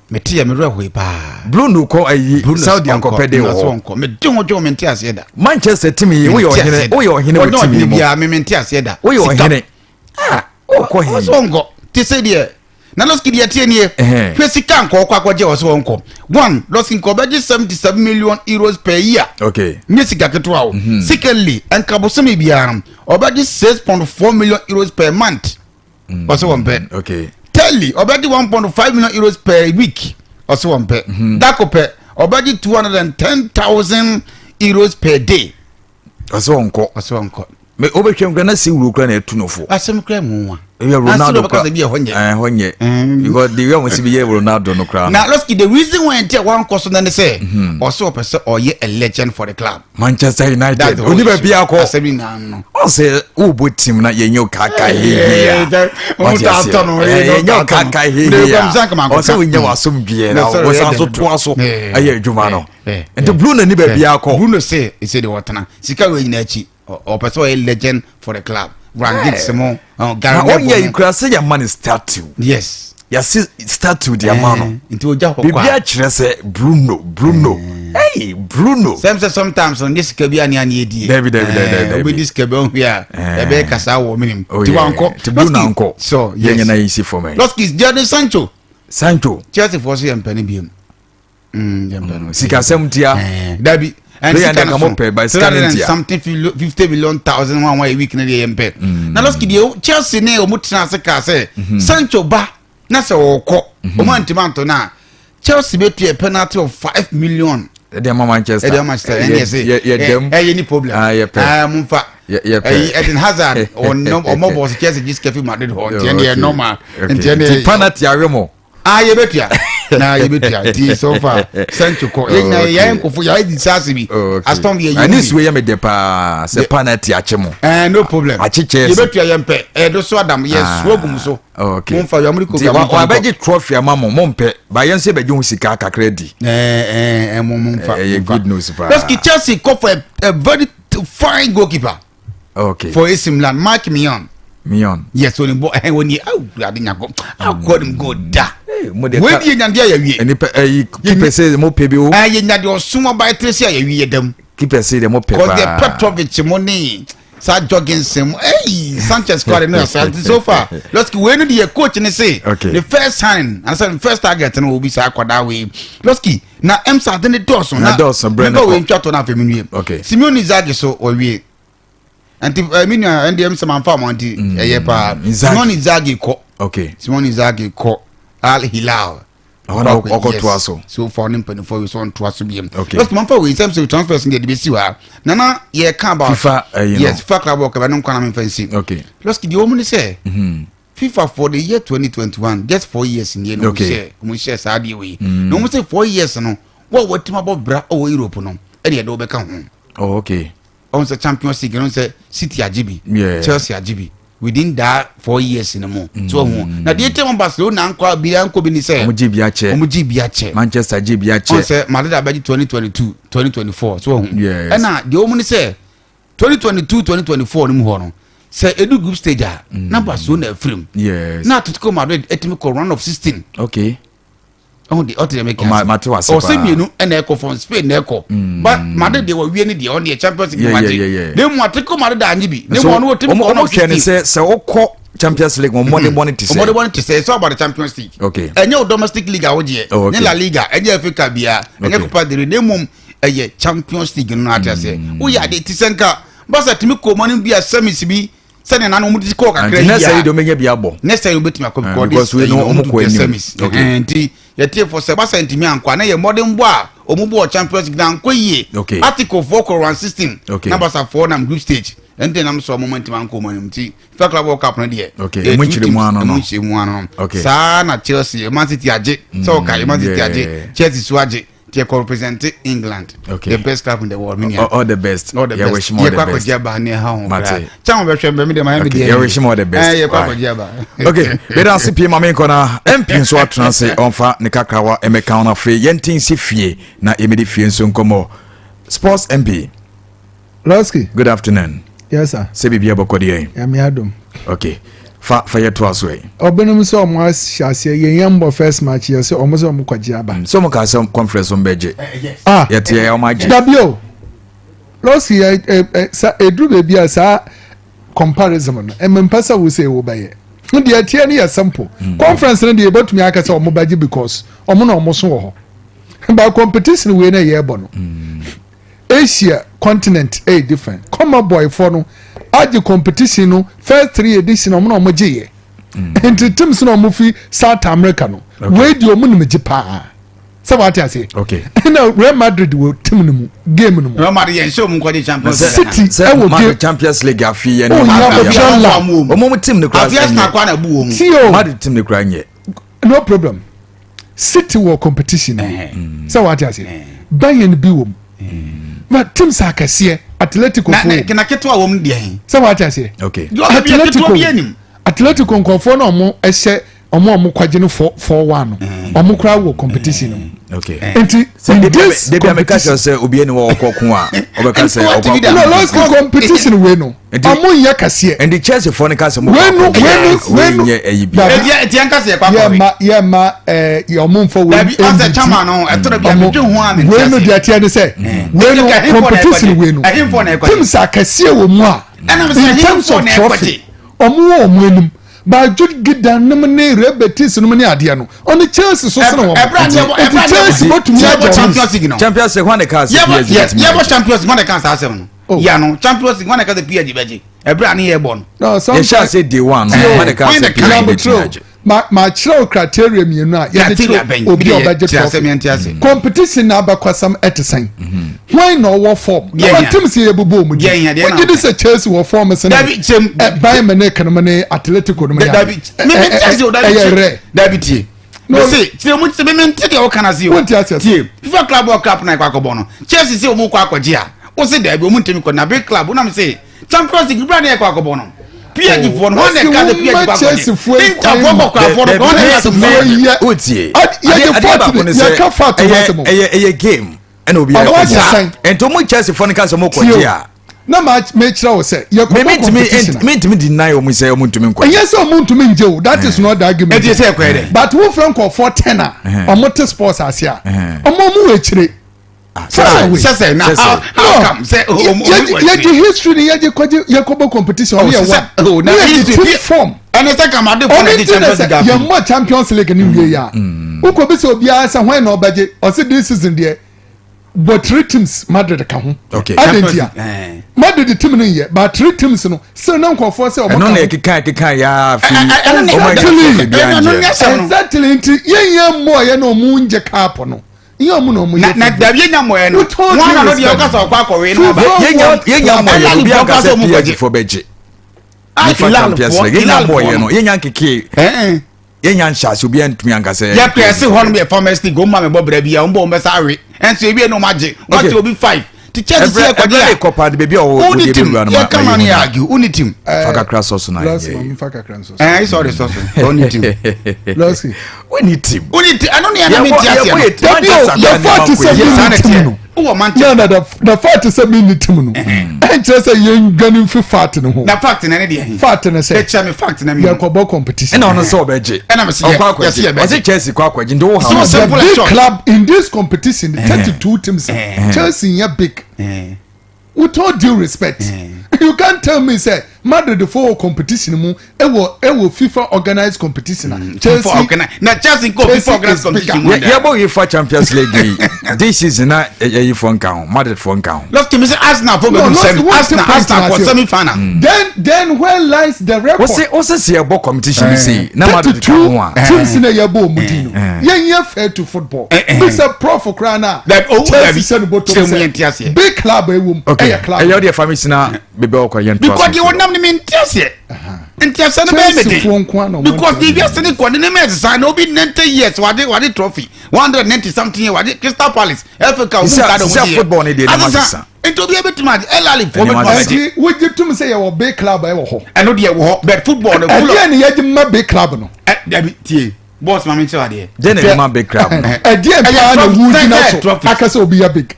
Mete yɛ mmerɛ hoe paa. Bruno kɔ ayi Saudi ankɔpɛ de wɔ hɔ. Nkɔ mede ho dwo, mente aseɛ da. Manchester team yi, woyɛ ɔhene, woyɛ ɔhene wɔ team yi mu. Biara me mente aseɛ da. Woyɛ ɔhene. Ah, ɔkɔ he? Ɔsɛ ɔnkɔ te sɛ deɛ na lɔski deɛ tie nie. Hwɛ, sika nkɔ ɔkɔ akɔgye, ɔsɛ ɔnkɔ one, lɔski nkɔ ɔbɛgye €77 million per year. Nye sika ketewa o. Secondly, nka bosome biara no ɔbɛgye €6.4 million per month, ɔsɛ wɔn pɛ. Thirdly, ɔbɛgye €1.5 million per week, ɔsɛ wɔn pɛ. Dako pɛ ɔbɛgye €210,000 per day. Ɔsɛ ɔnkɔ. Ɔsɛ ɔnkɔ. Mɛ wobɛhwɛ nkura na sɛ wuro kura na ɛtu no fo. Asɛm kura mu wa. Ebi Ronaldo kura bi ɛhɔ nyɛ. Ɛhɔ nyɛ because the way wɔn si bi yɛ Ronaldo no kura. Na lɔski, the reason why nti a wankɔ so na ne sɛ ɔsɛ ɔpɛ sɛ ɔyɛ a legend for the club. Manchester United oni baabi akɔ. Asɛm nyinaa no. Ɔsɛ wobɔ team na yɛnyɛ o kaka hehe a yɛnyɛ o kaka hehe a, ɔsɛ wonyɛ w'asomdwoeɛ na wɔsan so toa so ɛyɛ adwuma no, nti Bruno ni baabi akɔ. Bruno sɛ ɛsɛ de wɔtena sika wei nyinaa akyi, ɔpɛ sɛ ɔyɛ legend for the club. Rangit mo. Na ɔnyɛ yi kura sɛ yɛma no statue. Yɛse statue de ama no. Nti ogya hɔ. Biribi akyerɛ sɛ Bruno, Bruno, hey, Bruno. Sɛm sɛ sometimes no nye sika bi ane ane edie. Dabi, dabi, dabi, dabi. Obedi sika bi ɔhwe a ɛbɛyɛ kasa wɔ minim. Oh, ti wankɔ. Ti Bruno ankɔ. So yes. Yɛn nyinaa yi si fam yi. Lɔski, Jadon Sancho. Sancho. Chelsea fo so yɛ mpɛ ne biem. Yɛ mpɛ no. Sikasɛm tia. Dabi. Player de ka mo pɛ ba sika ne ntia. Something 50 million thousand one one a week ne deɛ yɛ mpɛ. Na lɔski deɛ, Chelsea ne ɔmo tena ase kaa sɛ Sancho ba na sɛ ɔkɔ ɔmo antimi anto na Chelsea bɛ tuɛ penalty of 5 million. Ɛde ama Manchester. Ɛde ama Manchester, ɛne ɛsɛ yɛ dɛm. Ɛyɛ ni problem. Ah, yɛ pɛ. Ɛɛ, mo nfa. Yɛ pɛ. Ɛyi Eden Hazard, ɔno ɔmɔ bɔ ɔsɛ Chelsea gye sika fi Madrid hɔ, nti ɛne yɛ normal. Nti ɛne ti penalty awe mo. Ah, yɛ bɛ tua na yɛ bɛ tua, nti so far Sancho kɔ, yɛ nyinaa yɛ nkɔfo yɛ ayɛ di saase bi Aston Villa yɛ mu bi. Ɛni suo yɛ mi dɛ paa sɛ penalty akye mo. Ɛɛ, no problem. Akye Chelsea. Yɛ bɛ tua, yɛ mpɛ ɛyɛ do so adam yɛ suo gu mu so. Okay. Mo nfa yɛ ɔmo de ko bi a mo nfa. Wabɛgye trophy ama mo, mo mpɛ ba yɛn nso yɛbɛgye ho sika kakra di. Ɛɛ ɛɛ, mo nfa. Ɛyɛ good news paa. Lɔski, Chelsea kɔ for a very fine goalkeeper. For AC Milan, Mike Maignan. Maignan. Yes, oni bɔ ɛhɛn oni awurade nyako akɔ nim go da. Wei di yɛ nyadeɛ yɛ wie. Nipa ɛyi keeper sɛ mo pɛ bi o. Ɛyɛ nyadeɛ ɔsum ɔba etire si a yɛ wie yɛ dɛm. Keeper sɛ de mo pɛ paa. Cause the Petrovic mo ne saa Jorgensen mo, ɛyi Sanchez kɔre no yɛ nti so far lɔski wei no de yɛ coach ne se. The first sign anasa the first target no obi saa akwadaa wei, lɔski na ɛmsa ade ne dɔɔso. Na dɔɔso brɛ ne kɔ. Wei ntwa to na afei mi nwie. Simeone Inzaghi so wɔwie nti ɛ mi nua ɛn deɛ mi sɛ ma nfa mo nti ɛyɛ paa, Simone Inzaghi kɔ. Simone Inzaghi kɔ Al Hilal. Ɔhɔ ɔkɔ toa so. So far ne mpanimfoɔ yi so ɔntoa so biem. Lɔski ma nfa wei sɛm sɛ transfers no deɛ de bɛsi hɔ a nana yɛ ka about. FIFA ɛyi no. Yes, FIFA Club World Cup ɛno nkwa na mi nfa nsi. Lɔski deɛ wɔn ni sɛ FIFA for the year 2021, just 4 years nie na wɔn hyɛ saa adeɛ wei na wɔn sɛ 4 years no wɔn a wɔatumi abɔ bra wɔ Europe no ɛna yɛde wɔbɛka ho. Ɔn sɛ Champions League no sɛ City agye bi, Chelsea agye bi within that 4 years no mu so ɔho na deɛ tɛm Barcelona nkɔ bi ankɔ bi ni sɛ ɔmo gye bi akyɛ. Ɔmo gye bi akyɛ. Manchester gye bi akyɛ. Ɔn sɛ Madrid abɛgye 2022, 2024 so ɔho ɛna deɛ wɔn ni sɛ 2022, 2024 no mu hɔ no sɛ edu group stage a na Barcelona afirim na Atletico Madrid etimi kɔ round of 16. Ɔho de ɔte dɛ mɛka ase mate wase paa. Ɔsɛ mmienu ɛna ɛkɔ from Spain na ɛkɔ but Madrid deɛ wɔwie ne deɛ ɔno deɛ Champions League ma gye na emu Atletico Madrid anye bi na emu ɔno wɔtumi kɔ round of 16. Ɔmo hwɛ ne sɛ sɛ ɔkɔ Champions League wɔn mɔden bɔne ti sɛ. Ɔmɔden bɔne ti sɛ it's all about the Champions League. Ɛnyɛ o domestic league a wogyeɛ ne La Liga, ɛnyɛ FA Cup bia, ɛnyɛ Copa del Rey, na emom ɛyɛ Champions League no ate aseɛ. Woyɛ ade ti sɛ nka. Barca tumi kɔ ɔmo anim bi a semis bi sɛdeɛ nanu ɔmo ti kɔɔ kakra yi a next year de ɔmo nya bi abɔ next year obetumi akɔ ah, because because this no ɔmo ɔmo kɔ tu anim semis nti yɛtie fo sɛ Barca ntumi ankɔ a na yɛ mmɔden bɔ a ɔmo bɔ Champions League na ankɔ yie Okay. Article foɔ kɔ round 16 Okay. na Barca foɔ nam group stage ɛnti nam sɛ ɔmo ntumi ankɔ ɔmo anim nti FIFA Club World Cup no deɛ Okay, ɛyɛ emu two nkyerɛmu teams, ano emu no. nkyerɛmu ano no Okay. saa na Chelsea, Man City agye sɛ ɔka Man City agye yeah. Chelsea so agye nti ɛkɔ represent England, Okay. the best club in the world, minia. All the best. All the Yeah, best. wish him all Yɛ the kɔ best. akɔgye aba ne ɛha ho Mate. koraa kyɛn wɔn bɛhwɛ mbɛ mi deɛ maa yɛ mi Okay, deɛ yeah, wish him all the best. Ɛɛ yɛ kɔ Bye. akɔgye aba. Okay, meda ase pii ma menkɔ na MP nso atena ase ɔmfa ne kakrawa ɛmɛka ho no. Afei yɛnte nsi fie na yɛmɛde fie nso nkɔmmɔ. Sports MP. Losky. Good afternoon. Yes, sir. Sɛ biribia bɔkɔ deɛ? Nyame adom. Okay, fa yɛtoa so ɛ. Ɔbinom sɛ ɔmo ahyɛ aseɛ yɛn mbɔ first match yɛ sɛ ɔmo sɛ ɔmo kɔgye aba. Sɛ ɔmo kaa sɛ conference ɔmo bɛgye. Ah. Yɛteɛ ɔmo agye. Dabi o. Losky, ɛ ɛ ɛ sa eduru beebi a saa comparison no ɛmɛ mpɛ sɛ wo sɛ ewo bɛyɛ. Deɛ ɛteɛ no yɛ simple. Conference no deɛ ebɛtumi aka sɛ ɔmo bɛgye because ɔmo na ɔmo so wɔ hɔ. But competition wei na yɛ bɔ no, Asia continent ɛyɛ different. CONMEBOL foɔ no agye competition no first three edition, ɔmo na ɔmo gye yɛ. Nti teams na ɔmo fi South America no wei deɛ ɔmo nim gye paa sɛ wate ase. Ɛna Real Madrid wɔ team no mu game no mu. Real Madrid yɛn nhyɛ ɔmo nkɔgye Champions League. City ɛwɔ Madrid Champions League afi yɛn Oh, yeah, but la. Ɔmo mu team ne kura Afi Arsenal kɔ ana bu wɔn. Tio. Madrid team ne kura nyɛ. No problem, City wɔ competition no sɛ wate ase, Bayern bi wɔ mu, but teams akɛseɛ, Atletico Na fo na na ketewa wɔm deɛ hin. sɛ wate aseɛ. Deɛ ɔbɛ bi yɛ ketewa bi anim. Atletico nkɔfoɔ na ɔmo ɛhyɛ ɔmo a ɔmo kwagye no 4-4-1 no, ɔmo kora wɔ competition no mu. Nti in this debi a meka kyerɛ competition sɛ obi ani wɔ ɔkɔ ko a ɔbɛka sɛ ɔkɔ no last competition wei no, ɔmo nyɛ kɛseɛ. Nti Chelsea fɔ ne ka sɛ mo Wei no wei no wei no nyɛ ɛyi bi. Dabi. Eti yɛn kasa yɛ kɔ yɛ akɔwe. ma yɛ ma ɛɛ yɛ ɔmo nfɔ wei. Dabi, ɔsɛ chairman no, ɛtɔrɔ bi a medwe ho a mente Wei no ase. deɛ teɛ ne sɛ wei no Ɛhemfo na competition ɛkɔgye? wei no Ɛhemfo na ɛkɔgye? teams akɛseɛ wɔ mu a Ɛnam sɛ in terms ɛhemfo of na trophy ɛkɔgye? ɔmo wɔ ɔmo anim baaju gidan nom ne Real Betis nom ne adeɛ no, ɔne Chelsea so sene wɔn. Ɛbrɛ a ne yɛbɔ Nti ɛbrɛ a ne Chelsea yɛbɔ bɔtumi yɛbɔ agye ɔmo. Champions League no. Champions League hwan ne ka sɛ Yɛbɔ PSG yes bɛtumi yɛbɔ agye? Champions League wɔn na ka saa asɛm no. Oh. Yà no Champions League wɔn na ka sɛ PSG bɛgye ɛbrɛ a ne yɛbɔ no. No, sometimes- Yɛhyɛ ase day one no, hwan ne ka Hwan sɛ ne PSG ka? bɛtumi agye? Ma kyerɛw criteria mmienu a yɛde Criteria kyerɛ bɛn? obi a Bi de ɔbɛgye kyerɛ trophy. asɛm yɛn ti ase. Competition na abakɔsɛm ɛte sɛn, hwan na ɔwɔ form? Deɛ Ɛwɔ hia. teams yɛ bobɔ ɔmo Deɛ hia, di deɛ na wogye di ɔpɛ. sɛ Chelsea wɔ form sɛ Dabi, kyɛm- ɛ Bayern Munich no mu ne Atletico no mu ne Dabi ade. mi mi ti ase o, dabi. Ɛyɛ Tie rare. Dabi, tie. No. Mese tie mu tie mi mi nti deɛ ɔka na se o. Wonte ase ase. Tie, FIFA Club World Cup na ɛkɔ akɔbɔ no, Chelsea sɛ ɔmo kɔ akɔgye a o se dabi, ɔmo ntumi kɔ na big club wonam se Champions League bra ne ɛkɔ akɔbɔ no, PSG foɔ no wɔn na ɛka sɛ PSG kɔ akɔgye, Inter foɔ kɔkɔrafoɔ no wɔn na ɛka sɛ Chelsea foɔ PSG. yɛ Wotie. Yɛde Adeɛ fault baako ne ne sɛ, yɛka fault ho asɛm o. Ɛyɛ game ɛna obi Ɔmo ayɛ agye sɛn? nti ɔmo Chelsea fɔ ne ka sɛ ɔmo kɔgye a na ma mekyerɛ wo sɛ me yɛkɔbɔ mentumi competition a mentumi deny ɔmo sɛ ɔmo ntumi nkɔgye. Ɛnyɛ sɛ ɔmo ntumi ngye o, that is not the argument. Ɛti sɛ ɛkɔyɛ dɛ. But wofrɛ nkɔfoɔ 10 a ɔmo te sports ase a ɔmo ɔmo wɔ akyire. Sɛ sɛ na how come sɛ ɔmo ɔmo wɔ Yɛgye history ni yɛgye kɔgye yɛkɔbɔ competition ɔmo yɛ sɛ one na ne yɛgye history team form. Ɛne sɛ kamade fɔ na Ɔno di ti na Champions sɛ League afi. yɛmmɔ Champions League ni wie yɛ a wokɔ bi sɛ obiara sɛ hwan na ɔbɛgye, ɔsɛ this season deɛ bɔ three teams, Madrid ka ho. Adi nti a Madrid team no yɛ but three teams no still na nkɔfoɔ sɛ ɔmo Ɛno ka na ho. ɛkeka ɛkeka yaa fi Ɛno ne- ɔmo anya Exactly. trophy bi Ɛno ne angye. asɛm no. Exactly, nti yɛn yɛn mmɔ yɛ na ɔmo ngye cup no yɛn ɔmo na ɔmo Na yɛ na dabi yɛnya mmɔɛ no With all wɔn na due no deɛ respect. ɔka sɛ ɔkɔ akɔwe no aba. FIFA Yɛnya mmɔ yɛ Ɛna obi ne anka fɔ sɛ ka sɛ ɔmo PSG kɔgye. fɔ bɛgye Ah, FIFA Hilal Champions foɔ, League yɛnya Hilal mmɔ yɛ foɔ no no. yɛnya nkeke Ɛn. yɛnya nhyɛ ase obi antumi anka sɛ Yɛ kura ɛsi hɔ nom yɛ farmers league wɔn ma mi bɔ brɛ bi a wɔn bɔ wɔn bɛ sa awe ɛnso ebi yɛ no wɔn agye wɔn Okay. ate obi five ti Chelsea si ɛbrɛ yɛ kɔgye ɛbrɛ a de kɔpa de baabi a ɔwɔ woni wode team bɛwura no yɛ kama no yɛ ma argue woni team. fa kakra sɔ so na Last yɛ one, fa kakra nso. Ɛn ayi sɔ de sɔ so woni team. Last. Woni team. Woni team ɛno ne yɛ na mi ti aseɛ no. Dabi o, the fact sɛ mi ni team no. Wowɔ Manchester. No, no, the fact sɛ mi ni team no ɛnkyerɛ sɛ yɛn dwane nfi fact no ho. Na fact na ne deɛ. Fact ne sɛ ɛkyɛ mi fact na mi. Yɛkɔbɔ competition. Ɛna ɔno sɛ ɔbɛgye. Ɛna mi si yɛ Ɔkɔ akɔgye. yɛsi yɛ bɛgye. Ɔsɛ Chelsea kɔ akɔgye nti wo ha So The simple and big short. club in this competition, the 32 teams, Chelsea yɛ big. With all due respect, you can't tell me say Madrid fo wɔ competition mu ɛwɔ ɛwɔ FIFA organized competition a mm, Chelsea na Chelsea nkɔ FIFA organized competition mu da. Yɛbɔ UEFA Champions League yi this season na ɛyi fo nka ho Madrid fo nka ho. Lọ́sítì mi sẹ́ Arsenal fo bẹ̀rù sẹ́mi Arsenal Arsenal kọ sẹ́mi final. Mm. Then then where lies the record. Wọ́n sẹ́ sẹ́ yẹ bɔ competition bi sèé na Madrid ka ho a. 32 teams na yɛ bɔ ɔmu di no yɛn yɛ fair to football bi sɛ prof koraa na Chelsea sɛ no bɔ tó sɛ big club ɛwɔ mu ɛyɛ club. Ɛyɛ ɔdi ɛfa mi sina bebe ɔkɔ yɛn to because deɛ wɔnam no mente aseɛ nti asɛ no bɛyɛ me den because deɛ wiase ne kɔ ne ne mɛ sisan na obi 90 years wade wade trophy 190 something years wade Crystal Palace FA Cup ɔmu nka de ɔmu deɛ football ne deɛ ne ma sisan nti obi ebetumi ade ɛlali fo obetumi ade nti wogye tum sɛ yɛwɔ big club ɛwɔ hɔ ɛno deɛ wɔ hɔ but football no ɛdeɛ ne yɛgye ma big club no ɛ dabi tie boss maame nkyɛn adeɛ deɛ na yɛgye ma big club no ɛdeɛ paa na wugyina so akasɛ obi yɛ big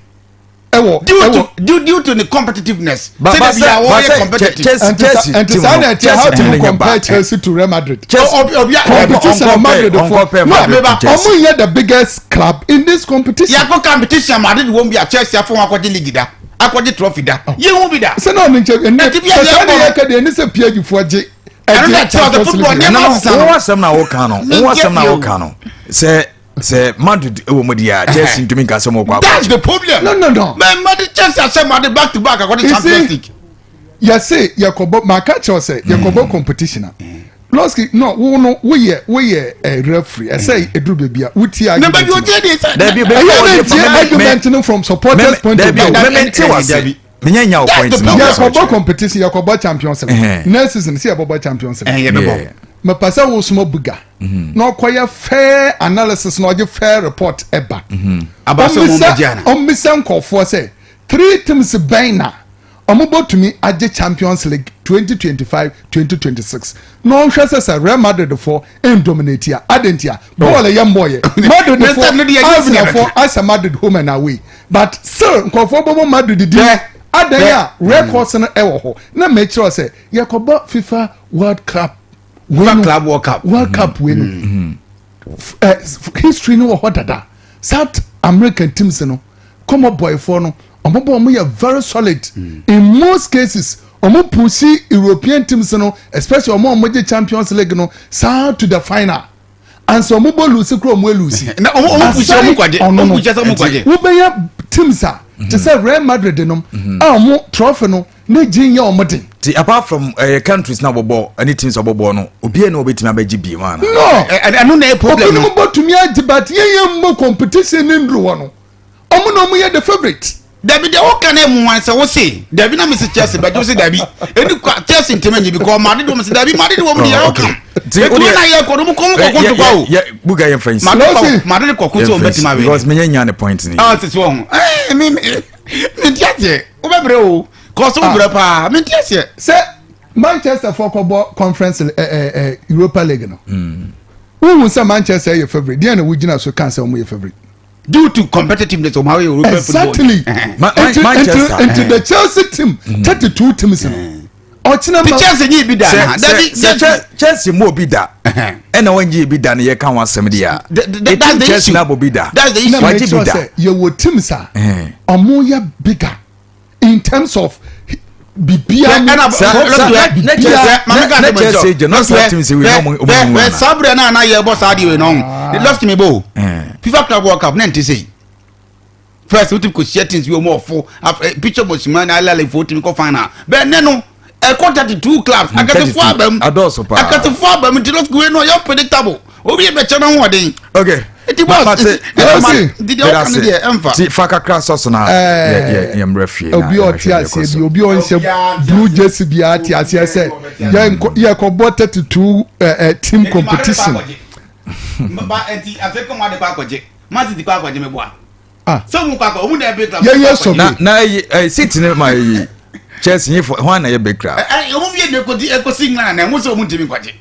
ɛwɔ due to due due to the competitiveness. Ba ba sɛ ba sɛ Chelsea Chelsea team no Chelsea team no compare Chelsea to Real Madrid. Chelsea competition Madrid fo no ɔmo yɛ the biggest club in this competition. Yàgò competition Madrid wɔn bi a Chelsea afɔ wɔn akɔgye league da akɔgye trophy da yɛ hu bi da. Sɛ náà mi nkyɛn ɛnɛ sɛ sɛ ɛna yɛ kɛ deɛ ɛni sɛ PSG fo gye. Ɛno na kyerɛ sɛ football nneɛma sisan no. Wɔn asɛm na wɔka no wɔn asɛm na wɔka no sɛ sɛ Madrid wɔ mu deɛ a Chelsea ntumi nka sɛ mo kɔ akɔ. That's the problem. No no no. Mɛ Madrid Chelsea ahyɛ Madrid back to back akɔde Champions League. Yɛse yɛkɔbɔ maka kyerɛw sɛ yɛkɔbɔ competition a. Lɔski no wo no woyɛ woyɛ ɛ referee ɛsɛ eduru beebi a wotie argument no. Baabi otie de sɛ. Dabi baabi a ɔde fa argument no from supporters point of view. Dabi mɛ nti wa se. Menya nya o point na. Yɛkɔbɔ competition yɛkɔbɔ Champions League. Next season sɛ yɛbɔbɔ Champions League. Yɛbɛbɔ. Mepɛ sɛ wosoma buga mhm. na ɔkɔyɛ fair analysis na ɔgye fair report ɛba. Mhm. Ɔmmisa nkɔfoɔ sɛ three teams bɛn na ɔmo bɔtumi agye Champions League 2025 2026 na ɔnhwɛ sɛ sɛ Real Madrid foɔ ndominate a adɛn ntia bɔɔl yɛ mmɔɔyɛ Madrid foɔ Arsenal foɔ asɛ Madrid home and away but still nkurɔfoɔ bɔbɔ Madrid din adɛn a records no ɛwɔ hɔ na mɛkyerɛ sɛ yɛkɔbɔ FIFA World Cup wei no Club World Cup World Cup wei no mm-hmm. eh, history no wɔ hɔ dada South American teams no kɔmɔ boyfoɔ no wɔn bɔ wɔn yɛ very solid mm. in most cases wɔn pusi European teams no especially wɔn a wɔn gye Champions League no saa to the final ansa wɔn bɔ lusi kura wɔn elusi. na wɔn wɔn pusi wɔn kwagye wɔn pusi wɔn kwagye. wobɛyɛ teams a te sɛ Real Madrid nom a wɔn trophy no ne gye nyɛ wɔn den. ti apart from ɛɛ eh, countries na wɔbɔ ɛne teams a wɔbɔ no obiara na wɔbɛtumi abɛgye bi mu ana. no ɛno na yɛ problem no obinom bɛtumi agye but yɛn yɛn mbɔ competition ne nduru hɔ no wɔn na wɔn yɛ the favourite. Dabi deɛ woka no emu wan sɛ wose dabi na mese Chelsea bɛgye wose dabi ɛni kwa Chelsea ntɛmɛ nyi bi kɔ Madrid wɔn se dabi Madrid wɔn deɛ how come etu na yɛ kɔ no mu kɔn kɔ kɔntu kwa o buga yɛn fɛn si Madrid kɔ ko sɛ wɔn bɛtuma wɛ because menyɛ nya ne point ni ah sisi wɔn ho ɛɛ mi mi mi ti aseɛ wobɛ brɛ o kɔ so brɛ paa mi ti aseɛ. Sɛ Manchester fɔ kɔ bɔ conference ɛɛ ɛɛ Europa League no wohu sɛ Manchester yɛ favourite deɛ na wogyina so kan sɛ wɔn yɛ favourite. due to competitiveness of how European exactly. football. Exactly. Ma, ma, Manchester. Into the Chelsea team, 32 teams. Ɔkyena ma. Chelsea nyi bi da na. Dabi sɛ Chelsea mu obi da. Ɛna wɔn nyi bi da ne yɛ ka ho asɛm de ya. That's the issue. Chelsea na bɔ bi da. That's the issue. Wagye bi da. Yɛ wɔ teams a. Ɔmo yɛ bigger in terms of bibia mu ne Chelsea gye no saa team sɛ wei na ɔmo mu ana saa berɛ no a na yɛbɔ saa deɛ wei no ɔho left me bo FIFA Club World Cup na nte sei first wotumi kɔhyia teams bi ɔmo ɔfo picture bɔsima na alalefo wotumi kɔ final bɛɛ nɛ no ɛkɔ 32 clubs akɛsefoɔ aba mu akɛsefoɔ aba mu nti lɔs wei no ɔyɛ unpredictable obi yɛ bɛkyɛ no ahoɔden okay nti bɔs nti deɛ ɔka no deɛ ɛmfa ti fa kakra sɔ so na yɛ mmerɛ fie na obi ɔte aseɛ bi obi ɔnhyɛ blue jersey bi ate aseɛ sɛ yɛkɔbɔ 32 team competition nti afei kɔn mu ade kɔ akɔgye man city kɔ akɔgye meboa Ah. Sɛ wɔn kɔ akɔ wɔn na ɛbɛ kura. Yɛ yɛ sɔ na na ɛyi ɛyi city ne ma ɛyi Chelsea yi fo hɔn na yɛ bɛ kura. Ɛ ɛ wɔn yɛ de ekosi ekosi England na ɛmo sɛ wɔn ntumi nkɔgye.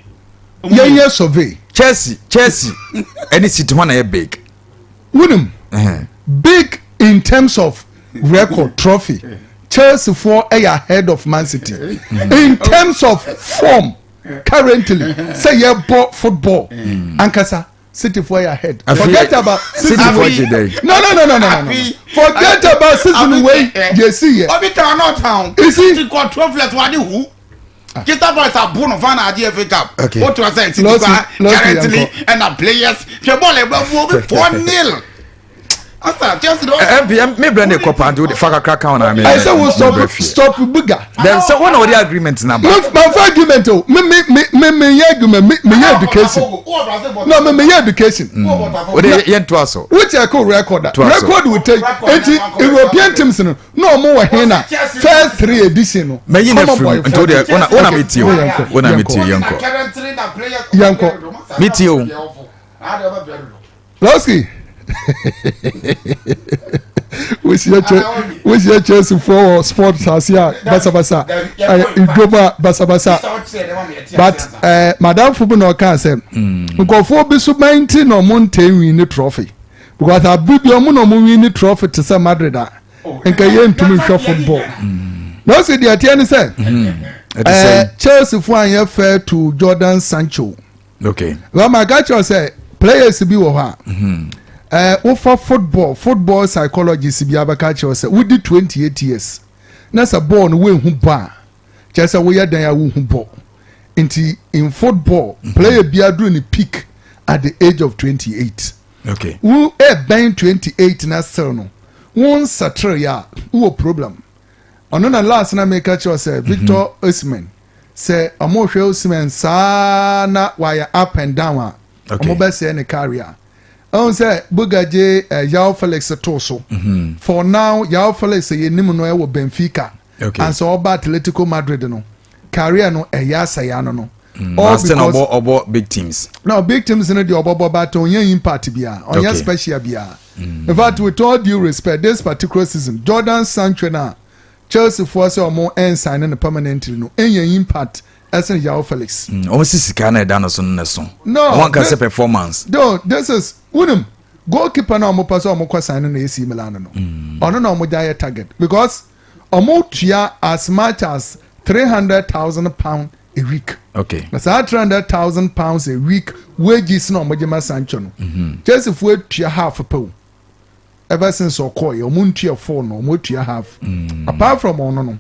Yɛ yɛ survey. Chelsea Chelsea ɛne city hɔn na yɛ big. Wunim big in terms of record trophy Chelsea foɔ ɛyɛ ahead of Man City in terms of form currently sɛ yɛ bɔ football ankasa. City foɔ yɛ ahead. Forget about City foɔ gye dɛ. No no no no no no. Forget about season wei deɛ si yɛ. Obi tan ɔnɔ tan. Isi. Ti kɔ trophless wade hu. Crystal Palace abo no fa na agye FA Cup. Okay. Wotu asɛ City ba currently ɛna players hwɛ bɔɔl ɛbɛ bu obi 4-0. Asa Chelsea do. MP me brɛ ne kɔ paa nti fa kakra ka na me. Ɛsɛ wo stop stop buga. Then sɛ wo na wɔde agreement na ba. Ma fa agreement o me me me me me yɛ agreement me me yɛ education. No me me yɛ education. O de yɛn to aso. Wo check o record a record will take eti European teams no na ɔmo wɔ hen na first three edition no. Mɛ yi ne firi nti o de o na mi tie o o na mi tie yɛn kɔ. Yɛn kɔ. Mi tie o. Lɔski wohyia kyɛ wohyia Chelsea foɔ wɔ sports ase a basabasa ɛɛ dwom a basabasa but ɛɛ madamfo bi na ɔka sɛ nkurɔfoɔ bi so bɛn ti na ɔmo ntɛn win ne trophy because abi bi ɔmo na ɔmo win ne trophy te sɛ Madrid a nka yɛ ntumi nhwɛ football na ɔsi deɛ ɛteɛ ne sɛ ɛɛ Chelsea foɔ anyɛ fair to Jordan Sancho. Okay. Well, my guy kyerɛ sɛ players bi wɔ hɔ a ɛɛ wofa football psychologist bi abɛka kyerɛ sɛ wodi 28 years na sɛ ball no woehu bɔ a, kyerɛ sɛ woyɛ dan a wohu bɔ. Nti in football, player bi aduru ne peak at the age of 28. Wo ɛbɛn 28 na still no wo nsatere yɛ a, wowɔ problem. Ɔno na last na meka kyerɛ sɛ Victor Osimhen, sɛ ɔmo hwɛ Osimhen saa na wayɛ up and down a, ɔmo bɛsɛɛ ne career. Ɛhu sɛ Bugagye Yao Felix too so. For now, Yao Felix yɛ nim no ɛwɔ Benfica. Ansa ɔba Atletico Madrid no, career no ɛyɛ asɛe ano no. All because ɔbɔ ɔbɔ big teams. No, big teams no deɛ ɔbɔbɔ, but ɔnyɛ impact bia, ɔnyɛ special bia. In fact, with all due respect, this particular season, Jordan Sancho na Chelsea foɔ sɛ ɔmo ɛnsign no permanently no ɛnyɛ impact ɛsɛn Yao Felix. Ɔmo si sika na ɛda no so no ne so. No, ɔmo anka sɛ performance. No, this is wunim goalkeeper na ɔmo pɛ sɛ ɔmo kɔ sign no na AC Milan no. Ɔno na ɔmo gya yɛ target because ɔmo tua as much as £300,000 a week. Na saa £300,000 a week wages na ɔmo gye ma Sancho no. Chelsea foɔ etua half pɛ o. Ever since ɔkɔɔ yɛ, ɔmo ntua full no, ɔmo etua half. Apart from ɔno no,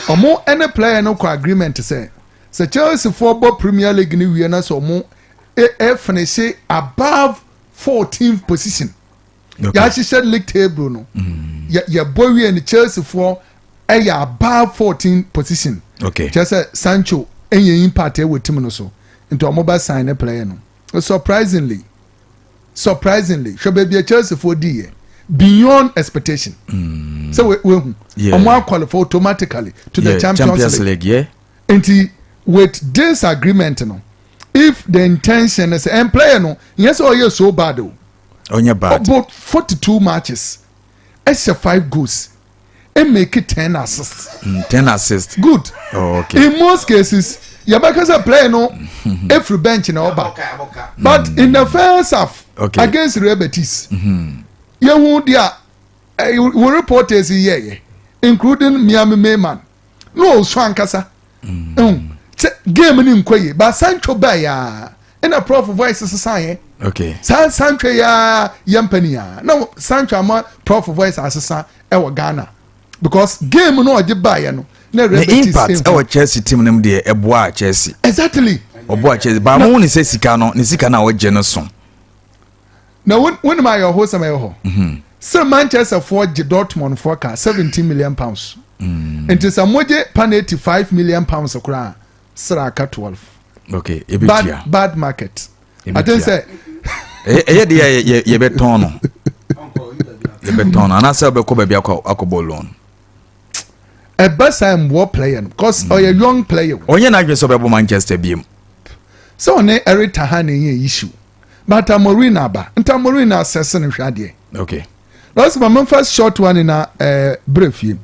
ɔmo ɛne player no kɔ agreement sɛ Chelsea foɔ bɔ Premier League ni wie na sɛ ɔmo e finish above 14th position. Yɛahyehyɛ league table no. Yɛbɔ wie no, Chelsea foɔ ɛyɛ above 14 position. Kyerɛ sɛ Sancho ɛnyɛ impact ɛwɔ team no so. Nti ɔmo bɛ sign ne player no. Surprisingly, hwɛ baabi a Chelsea foɔ di yɛ, beyond expectation. Sɛ wehu. Ɔmo aqualify automatically to the Champions, Champions League. League, yeah. Nti with this agreement no, if the intention is and player no, nyɛ sɛ ɔyɛ so bad o. Ɔnyɛ bad. Ɔbɔ 42 matches, ɛhyɛ five goals, ɛmake 10 assists. 10 assists. Good. Oh, okay. In most cases, yɛbɛka sɛ player no efiri bench na ɔba, but in the first half against Real Betis, yehu deɛ wo reporters yɛyɛ, including Miami Mayman na ɔsu ankasa sɛ game ni nkɔ yie, but Sancho baa yaa ɛna Prof voice sisan yɛ. Saa Sancho yaa yɛ mpani yaa na Sancho ama Prof voice asesa ɛwɔ Ghana because game no ɔgye baa yɛ no na Real Ne Betis impact ehu. ɛwɔ Chelsea team no mu deɛ, ɛboa Chelsea. Ɔboa Chelsea. Ba mo ne sɛ sika no, ne sika no a ɔgye no so. Na wonim ayɛ ɔho sɛm ɛwɔ hɔ sɛ Manchester foɔ gye Dortmund foɔ ka £17 million, nti sɛ mogye penalty £5 million koraa sra aka 12. Ebi Bad tua. bad market. Ebi I think tua. sɛ Ɛyɛ deɛ yɛbɛtɔn no. Yɛbɛtɔn no anaasɛ ɔbɛkɔ baabi akɔbɔ loan. Ɛbɛ saa mboɔ player no because ɔyɛ young player o. Ɔnyɛ n'adwene sɛ ɔbɛbɔ Manchester biem. Sɛ ɔne Eric ten Hag na ɛyɛ issue, but Amorim na aba nti Amorim na asɛse no hwɛ adeɛ. Lɔsi ma memfa short one na brɛ fie.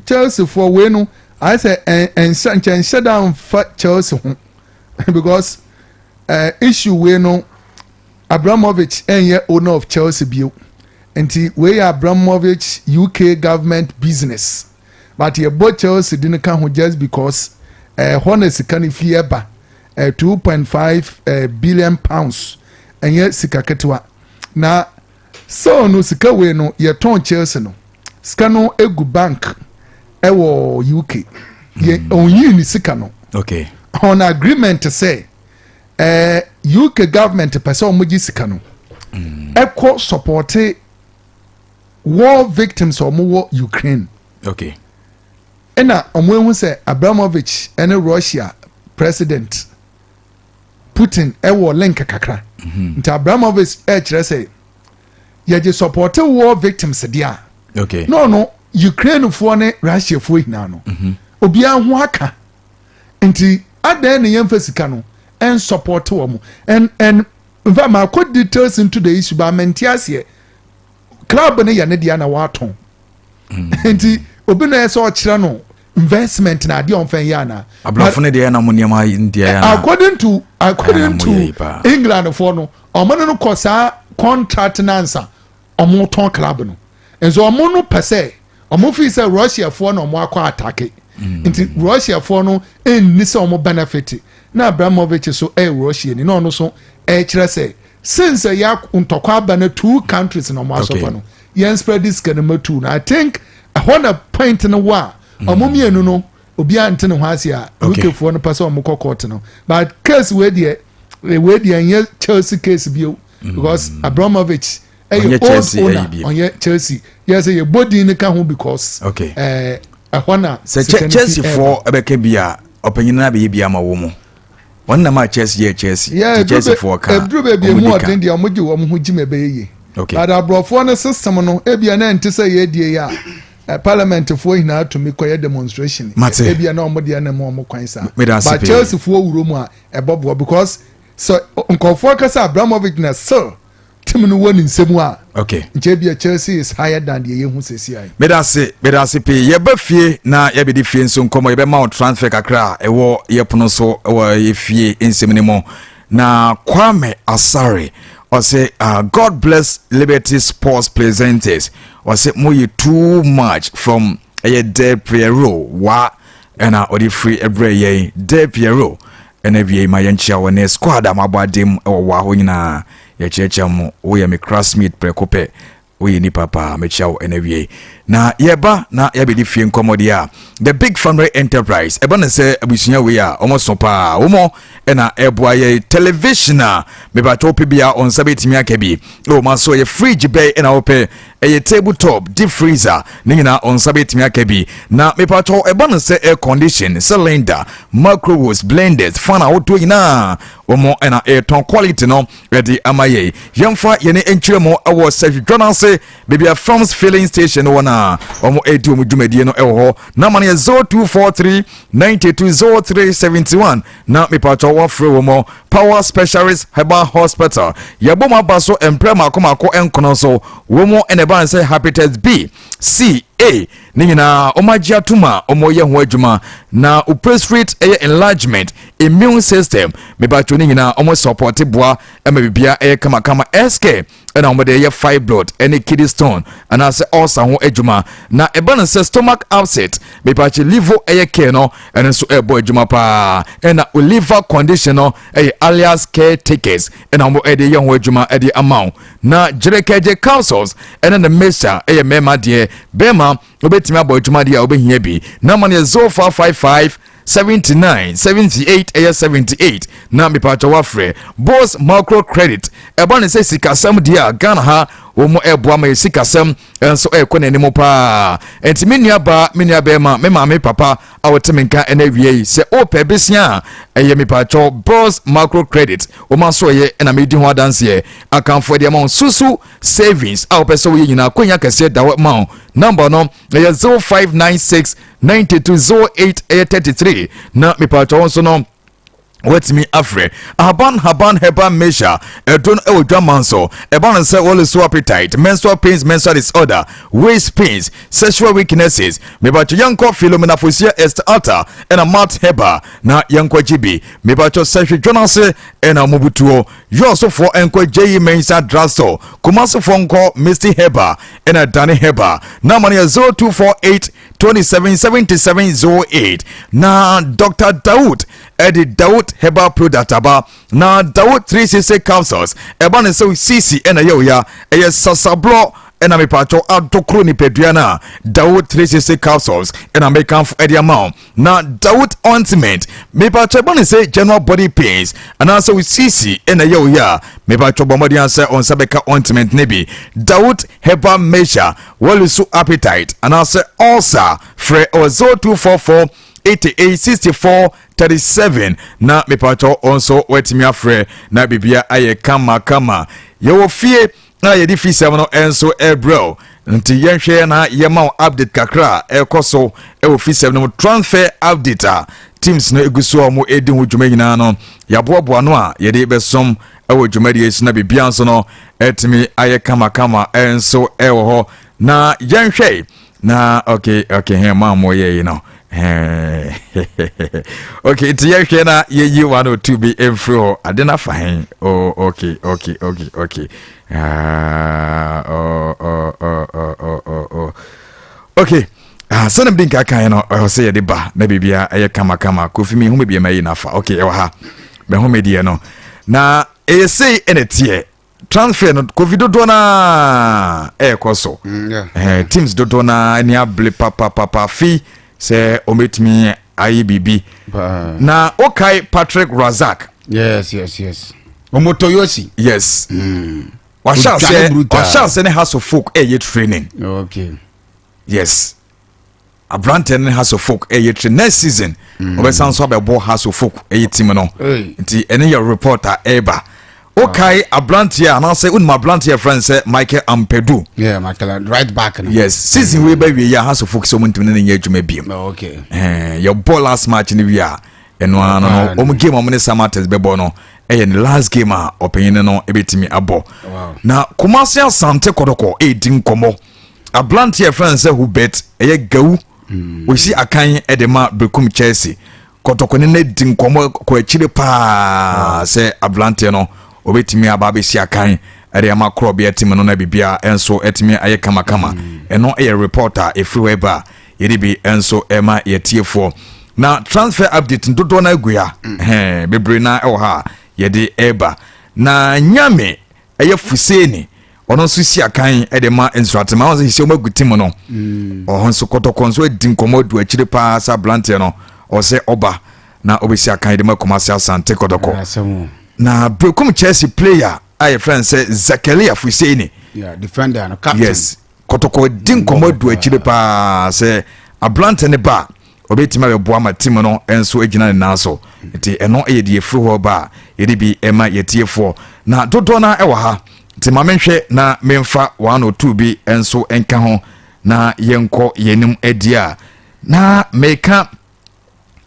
Chelsea foɔ wei no ayɛ sɛ ɛnhyɛ nkyɛn nhyɛ da nfa Chelsea ho because issue wei no, Abramovich ɛnyɛ owner of Chelsea bio, nti wei yɛ Abramovich UK government business, but yɛbɔ Chelsea di no ka ho just because ɛhɔ na sika no fi ɛba. 2.5 billion pounds ɛnyɛ sika ketewa. Na so no sika wei no, yɛtɔn Chelsea no, sika no egu bank ɛwɔ UK. Yɛ onyii ne sika no on agreement sɛ UK government pɛ sɛ ɔmo gye sika no ɛkɔ support war victims a ɔmo wɔ Ukraine. Ɛna ɔmo ehu sɛ Abramovich ɛne Russia President Putin ɛwɔ link kakra, nti Abramovich ɛkyerɛ sɛ yɛgye support war victims deɛ a, na ɔno Ukrainefoɔ ne Russiafoɔ nyinaa no, obiara ho aka, nti adan ne yɛmfa sika no ɛn support wɔ mo. And in fact, maakɔ details into the issue, but mente aseɛ. Club no yɛ ne deɛ na watɔn, nti obi na yɛ sɛ ɔkyerɛ no investment na adeɛ ɔnfɛn yɛ ana? Aborɔfo no deɛ, ɛna mo nneɛma deɛ yɛ ana? According Ɛna mo yɛ yi to paa. England foɔ no, ɔmo no kɔ saa contract nansa ɔmo tɔn club no nso, ɔmo no pɛ sɛ ɔmo fi sɛ Russia foɔ na ɔmo akɔ attack, nti Russia foɔ no ɛnni sɛ ɔmo benefit. Na Abramovich so ɛyɛ Russia ni, na ɔno so ɛkyerɛ sɛ since ɛyɛ ntɔkwa aba no, two countries na ɔmo asɔfa no, yɛn spread this sika no ma two. Na I think ɛhɔ na point no wɔ a ɔmo mmienu no, obiara nte ne ho ase a UK foɔ no pɛ sɛ ɔmo kɔ court no. But case wei deɛ, wei deɛ nyɛ Chelsea case bio, because Abramovich ɛyɛ Ɔnyɛ old Chelsea owner. ɛyi bio. Ɔnyɛ Chelsea, yɛ sɛ yɛ bɔ din no ka ho because ɛhɔ na sɛ sika no fi Chelsea foɔ ɛbɛka bi a, ɔpanyin no abɛyɛ bi ama wɔ mu, wɔn nam a Chelsea yɛ Chelsea. Nti Chelsea foɔ ka eduru baabi ɔmo emu di ka. ɔden deɛ, ɔmo gye wɔn ho gyi ma ɛbɛyɛ yie. But aborɔfoɔ no system no, ebia na nte sɛ yɛdie yi a parliament foɔ nyinaa tumi kɔyɛ demonstration. Mate. Ebia na ɔmo deɛ na mu ɔmo kwan saa. Meda ase But pii. Chelsea foɔ wuro mu a, ɛbɔboɔ because sɛ nkɔfoɔ kasa Abramovich na still team no wɔ ne nsam a, nkyɛn ebia Chelsea is higher than deɛ yɛhu sɛsi ayi. Meda ase pii. Yɛba fie na yɛbɛdi fie nso nkɔmmɔ. Yɛbɛma wo transfer kakra a ɛwɔ yɛpono so ɛwɔ yɛ fie nsɛm no mu. Na Kwame Asare ɔsɛ, "God bless Liberty Sports presenters." Ɔsɛ moyɛ too much from ɛyɛ De Piero wa, ɛna ɔde firi ɛbrɛ yɛn De Piero. Ɛna wie ma yɛnkyia wɔ ne squad a mabɔ adem ɛwɔ wɔ hɔ nyinaa. Yɛkyerɛkyerɛ mo, woyɛ me classmate prɛko pɛ, woyɛ nipa paa. Mekyia wo. Ɛna wie na yɛba na yɛbɛdi fie nkɔmmɔ deɛ a, The Big Family Enterprise, ɛba ne sɛ abusua wei a ɔmo so paa, wɔmɔ ɛna ɛboa yɛ television a mebatɔ wopɛ bi a, ɔnsa bɛtumi aka bi ɛwɔ ma so. Ɛyɛ fridge bɛɛ ɛna wopɛ, ɛyɛ table top, deep freezer, ne nyinaa ɔnsa bɛtumi aka bi. Na mepatɔ ɛba no sɛ air condition, cylinder, microwaves, blenders, fan ahodoɔ nyinaa, wɔn ɛna ɛtɔn quality no ɛde ama yɛ. Yɛmfa yɛne nkyerɛ mu ɛwɔ Sɛhwedwa no ase, baabi a Farms Filling Station wɔ no a wɔn ɛredi wɔn dwumadie no ɛwɔ hɔ. Nama no yɛ 0243 92 03 71 na mepatɔ wɔafrɛ wɔ mɔ. Power Specialist Herbal Hospital, yɛbɔ mu aba so mprɛ mako mako nkono so wɔ mu. Ɛna ɛba sɛ hepatitis B, C, A ne nyinaa, wɔn agye atom a wɔyɛ ho adwuma. Na prostate ɛyɛ enlargement, immune system, mebatwo ne nyinaa wɔn support boa ɛma biribiara ɛyɛ kamakama. SK ɛna wɔn de ɛyɛ fibroid ɛne kidney stone anaasɛ ulcer ho adwuma. Na ɛba no sɛ stomach upset, mepatwe liver ɛyɛ care no, ɛno nso ɛbɔ adwuma paa. Ɛna liver condition no ɛyɛ Alias Caretakers ɛna wɔn ɛde yɛ ho adwuma ɛde ama wo. Na Gyerekɛgye capsules ɛne ne mixture ɛyɛ mmarima deɛ, bɛrima wobɛtumi abɔ adwuma deɛ a wobɛhia bi. Na ma no yɛ 0555 79 78 ɛyɛ 78 na mepatwa wafrɛ Bos Micro Credit. Ɛba ne sɛ sikasɛm deɛ a, Ghana ha wɔn mu ɛboa ma yɛ sikasɛm nso ɛrekɔ n'anim paa. Nti me nua baa, me nua bɛrima, me maame, papa a wɔte me nka ɛna awie yi sɛ ɔpɛ besia a, ɛyɛ mepatwa Bos Micro Credit wɔn aso ɛyɛ ɛna medi ho adanseɛ akanfoɔ deɛ ma wɔn susu savings a wɔpɛ sɛ wɔyɛ nyinaa. Konya kɛseɛ da hɔ ma wɔn. Number no ɛyɛ 0596 92 08 ɛyɛ 33 na mepatwa wɔn nso no watumi afrɛ Ahaban Haban Herbal Mixture. Ɛdo no ɛwɔ dwaman so. Ɛba no sɛ wɔle so appetite, menstrual pains, menstrual disorder, waist pains, sexual weaknesses, mebatwo yɛnkɔ Philomena Fosia Est Alta ɛna Mart Herbal na yɛnkɔ gye bi. Mebatwo sɛhwedwa no ase ɛna mobutuo yɔɔsofoɔ ɛnkɔ Gye Mensa Drugstore. Kumasefoɔ nkɔ Misty Herbal ɛna Dane Herbal. Na ma no yɛ 0248 27 77 08. Na Dr Dawood ɛde Dawood Herbal product aba. Na Dawood 360 capsules, ɛba ne sɛ sisi ɛna ɛyɛ oya, ɛyɛ sasaborɔ. Ɛna mepatwɔ adokoro nipadua no a, Dawood 360 capsules ɛna mekamfo ɛde ama wo. Na Dawood ointment, mepatwɔ ɛbɔ ne sɛ general body pains anaasɛ wo sisi ɛna ɛyɛ wo yɛ a, mepatwɔ bɔ mmɔden sɛ wo nsa bɛka ointment no bi. Dawood herbal mixture, wɔlusu appetite anaasɛ ulcer, frɛ ɛwɔ 0244 88 64 37 na mepatwɔ nso watumi afrɛ na biribia ayɛ kama kama. Yɛwɔ fie na yɛde fi sɛm no nso ɛbrɛw, nti yɛnhwɛ na yɛma wo update kakra a ɛkɔ so ɛwɔ fi sɛm no mu. Transfer update a teams no egu so a wɔn edi ho dwuma nyinaa no, yɛaboaboa no a yɛde bɛsom ɛwɔ dwumadie so na biribia nso no ɛtumi ayɛ kamakama ɛnso ɛwɔ hɔ. Na yɛnhwɛ na okay, hɛn maa mo yɛ yi no, okay, nti yɛhwɛ na yɛyi one or two bi mfiri hɔ. Ade no afa hɛn. Oh, okay. Ah, oh, oh, oh. Okay. Ah, sɛne mede nka kan no, ɛhɔ sɛ yɛde ba na biribia ɛyɛ kamakama. Kofi, mi hu me biama yi nafa. Okay, ɛwɔ ha, mɛho me deɛ no na ɛyɛ sei. Ɛna teɛ transfer no, Kofi, dodoɔ no ɛɛkɔ so. Teams dodoɔ no ani abere papapapa fi sɛ ɔmɛtumi ayɛ biribi. Na wokae Patrick Razak? Yes, Omotoyosi. Yes. Wahyɛ aseɛ, wahyɛ aseɛ ne Hearts of Oak ɛyɛ training. Yes, aberanteɛ no ne Hearts of Oak ɛyɛ training. Next season ɔbɛsan so abɛbɔ Hearts of Oak ɛyɛ team no. Nti ɛne yɛ report a ɛreba. Wokae aberanteɛ anaasɛ wonim aberanteɛ frɛ no sɛ Michael Ampadu? Yeah, Michael, right back no. Yes, season wei bɛwie yɛ a, Hearts of Oak sɛ ɔmo ntumi ne ne nyɛ adwuma biem. Yɛbɔ last match no wie a, ɛno ara no, ɔmo game a ɔmo ne Samartex bɛbɔ no ɛyɛ ne last game a ɔpanyin no ɛbɛtumi abɔ. Na Kumasi Asante Kɔtɔkɔ ɛredi nkɔmmɔ, aberanteɛ frɛ no sɛ Hubert ɛyɛ Gawu, osi akan ɛde ma Berekum Chelsea. Kɔtɔkɔ ne no di nkɔmmɔ kɔ akyire paa sɛ aberanteɛ no obɛtumi aba abɛsi akan ɛde ama korɔbea team no na biribia nso ɛtumi ayɛ kamakama. Ɛno ɛyɛ report a ɛfiri hɔ ɛba a yɛde bi nso ɛma yɛtiefoɔ. Na transfer update dodoɔ no agu ya bebree na ɛwɔ ha a yɛde ɛba. Na Nyame ɛyɛ Fuseni, ɔno nso si akan ɛde ma Nsuatema. Ɔno nso sɛ ɔmo agu team no, ɔho nso Kɔtɔkɔ nso adi nkɔmɔ adu akyire paa sɛ aberanteɛ no ɔsɛ ɔba na ɔbɛsi akan de ma Kumasi Asante Kɔtɔkɔ. Na Berekum Chelsea player a yɛfrɛ no sɛ Zakaria Fuseni. Yeah, defender no, captain. Yes, Kɔtɔkɔ di nkɔmɔ adu akyire paa sɛ aberante ne ba a ɔbɛtumi abɛboa ma team no nso agyina ne nan so. Nti ɛno yɛ deɛ ɛfiri hɔ ba a yɛde bi ɛma yɛtiefoɔ. Na dodoɔ no ɛwɔ ha, nti ma menhwɛ na memfa one or two bi nso nka ho na yɛnkɔ yɛnim adi a. Na meka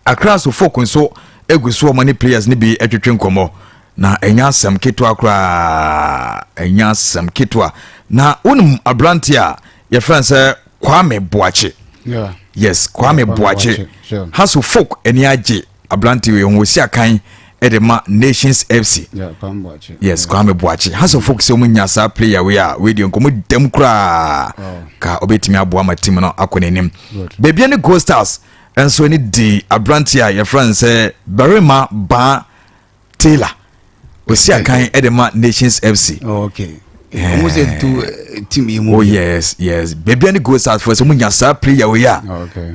Accra so folk nso egu so, ɔmo ne players ne bi atwitwe nkɔmmɔ na ɛnyɛ asɛm ketewa koraa, ɛnyɛ asɛm ketewa. Na wonim aberante a yɛfrɛ no sɛ Kwame Boakye? Yeah. Yes, Kwame Boakye. Hearts of Oak ani agye aberante wei ho, wɔsi akan ɛde ma Nations FC. Yeah, Kwame Boakye. Yes, Kwame Boakye. Hearts of Oak sɛ ɔmo nya saa player wei a, wei deɛ nkɔmɔ dɛm koraa ka ɔbɛtumi aboa ma team no akɔ n'anim. Beebi ne Gold Stars nso ani di aberante a yɛfrɛ no sɛ Barima Baa Taylor, osi akan ɛde ma Nations FC. Oh, okay. Ɔmo sɛ tu team yi mu. Oh yes, beebi ne Gold Stars fo sɛ ɔmo nya saa player wei a,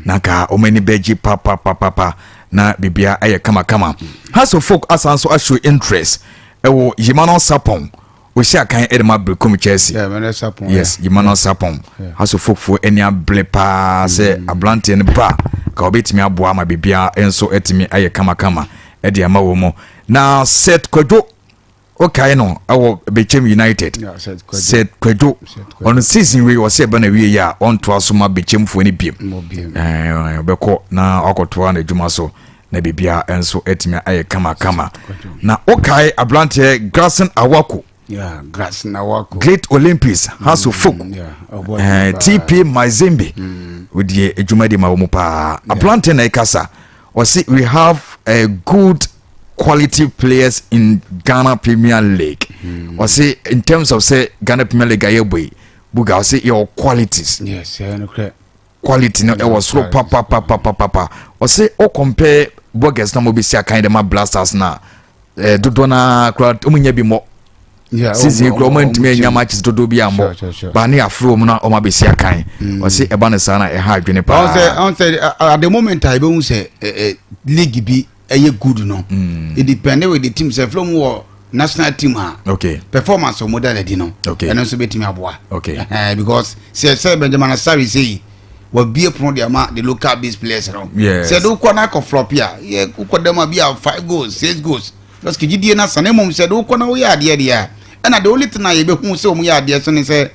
na ka ɔmo ani bɛgye papapapapa na biribia ɛyɛ kamakama. Hearts of Oak asan so ahyɛ interest ɛwɔ Yimano Sapon, osi akan ɛde ma Berekum Chelsea. Yes, Yimano Sapon. Hearts of Oak fo ani abere paa sɛ aberanteɛ no ba ka ɔbɛtumi aboa ama biribia nso atumi ayɛ kamakama ɛde ama wɔ mu. Na Seth Kwadwo, wokae no ɛwɔ Bechem United? Seth Kwadwo, ɔno season wei ɔsɛ ɛbɛ na wie yi a, ɔntoa so ma Bechemfoɔ no biem, ɔbɛkɔ na ɔakɔtoa no adwuma so na biribia nso atumi ayɛ kamakama. Na wokae aberanteɛ Grason Awako? Yeah, Grason Awako. Great Olympics, Hearts of Oak, TP Mazembe, wodie adwuma de ma wɔ mu paa. Aberanteɛ na ɛkasa, ɔse we have a good quality players in Ghana Premier League. Ɔse in terms of sɛ Ghana Premier League ayɛ bɔ yi buga, ɔse yɛwɔ qualities. Yes, yeah, no. Quality no ɛwɔ soro papapapapapa. Ɔse o compare burgers na mo bɛsi akan de ma Black Stars na dodoɔ naa koraa ɔmo nya bi mmɔ. Season yi kura ɔmo ntumi anya matches dodoɔ bi ambɔ ba ne afro ɔmo na ɔmo abɛsi akan. Ɔsi ɛba ne saa na ɛha adwene paa. Ɔn sɛ at the moment a ebehu sɛ ɛ league bi ɛyɛ good no, it depend with the team sɛ fúlọ̀ mu wɔ national team a performance ɔmo da n'adi no, ɛno nso bɛtumi aboa because sɛ Benjamin Asare sɛ yi wabie pono de ama the local based players no, sɛ de wokɔ no akɔ flop a, yɛ wokɔ dɛm a bi a five goals, six goals, lɔsiki gyidie no asa. Na mmom sɛ de wokɔ na woyɛ adeɛ deɛ a, ɛna the only thing a yɛbɛhu sɛ ɔmo yɛ adeɛ so ne sɛ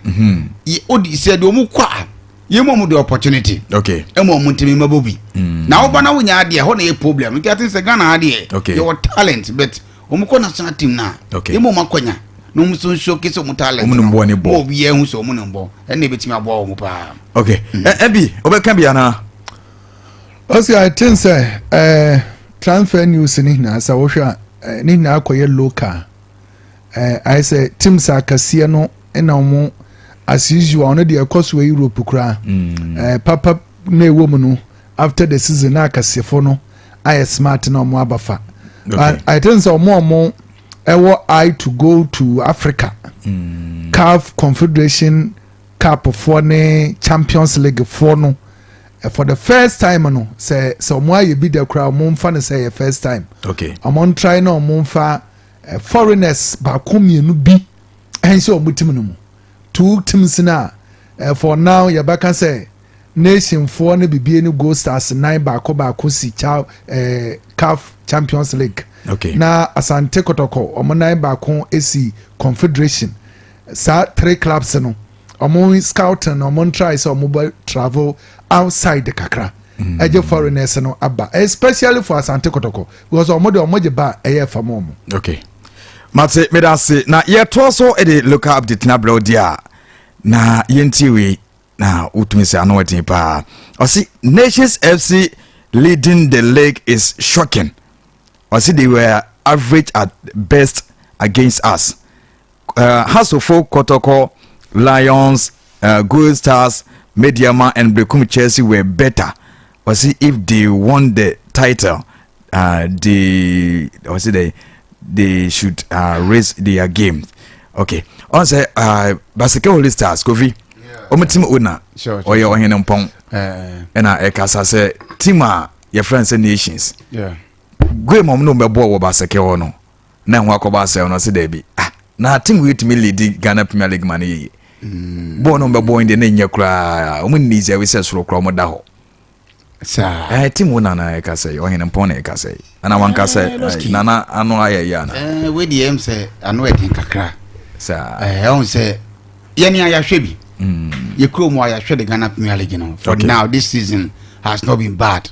odi sɛ de ɔmo kɔ a, yɛn mu ɔmo de opportunity ɛma ɔmo ntumi mmɛbɔ bi na woba na wonya adeɛ hɔ na yɛ problem. Nti ati sɛ Ghana adeɛ yɛwɔ talent, but ɔmo kɔ national team na yɛn mu ɔmo akɔnya na ɔmo nso showcase ɔmo talent. Ɔmo ne mbɔ ne bɔ. Ma obi yɛn ho sɛ ɔmo ne mbɔ, ɛna ebɛtumi aboa wɔn paa. Okay, ɛbi ɔbɛka bi anaa? Ɔsi, I think sɛ transfer news ne nyinaa, sɛ wohwɛ a, ne nyinaa akɔyɛ local. Ayɛ sɛ teams akɛseɛ no ɛna wɔn as usual ɔno deɛ ɛkɔ so wɔ Europe koraa. Papa na ɛwɔ mu no, after the season na akɛseɛfo no ayɛ smart na wɔn aba fa. I think sɛ ɔmo ɛwɔ eye to go to Africa, CAF Confederation Cup foɔ ne Champions League foɔ no, for the first time no, sɛ ɔmo ayɛ bi da koraa, ɔmo nfa no sɛ ɛyɛ first time. Ɔmo ntry na ɔmo nfa foreigners baako mmienu bi ɛnhyɛ ɔmo team no mu. Two teams na for now yɛbɛka sɛ Nation foɔ ne bibie ne Gold Stars nan baako baako si cha CAF Champions League na Asante Kɔtɔkɔ ɔmo nan baako esi Confederation. Saa three clubs no, ɔmo scouting na ɔmo try sɛ ɔmo bɛ travel outside kakra ɛgye foreigners no aba, especially for Asante Kɔtɔkɔ, because ɔmo de ɔmo gye ba ɛyɛ fam ɔmo. Okay, mate, meda ase. Na yɛtoa so de local update na brɛ wo deɛ a, na yɛntie wei na wotumi sɛ ano ɔden paa. Ɔse Nations FC leading the league is shocking. Ɔse they were average at best against us. Hasofo, Kotoko Lions, Gold Stars, Medeama and Berekum Chelsea were better. Ɔse if they won the title, they ɔse they should raise their game. Okay, ɔn sɛ Basake Holy Stars, Kofi, ɔmo team owner ɔyɛ Ɔhene Mpɔn ɛna ɛkasa sɛ team a yɛfrɛ no sɛ Nations game ɔmo no bɛbɔ wɔ Basake hɔ no na ɛho akɔba asɛm no, ɔsɛ daabi, ah, na team wei tumi lead Ghana Premier League ma no yie. Bɔɔl no bɛbɔ deɛ na nyɛ koraa, ɔmo nni sɛ sɛ soro koraa ɔmo da hɔ. Saa. Team wo nana ɛkasa yi, Ɔhene Mpɔn na ɛkasa yi ana wankasa? Nana ano ayɛ yi ana? Wei deɛ ɛm sɛ ano ɛden kakra. Saa. Ɛhu sɛ yɛne a yɛahwɛ bi yɛ kurom a yɛahwɛ the Ghana Premier League no for now, this season has not been bad.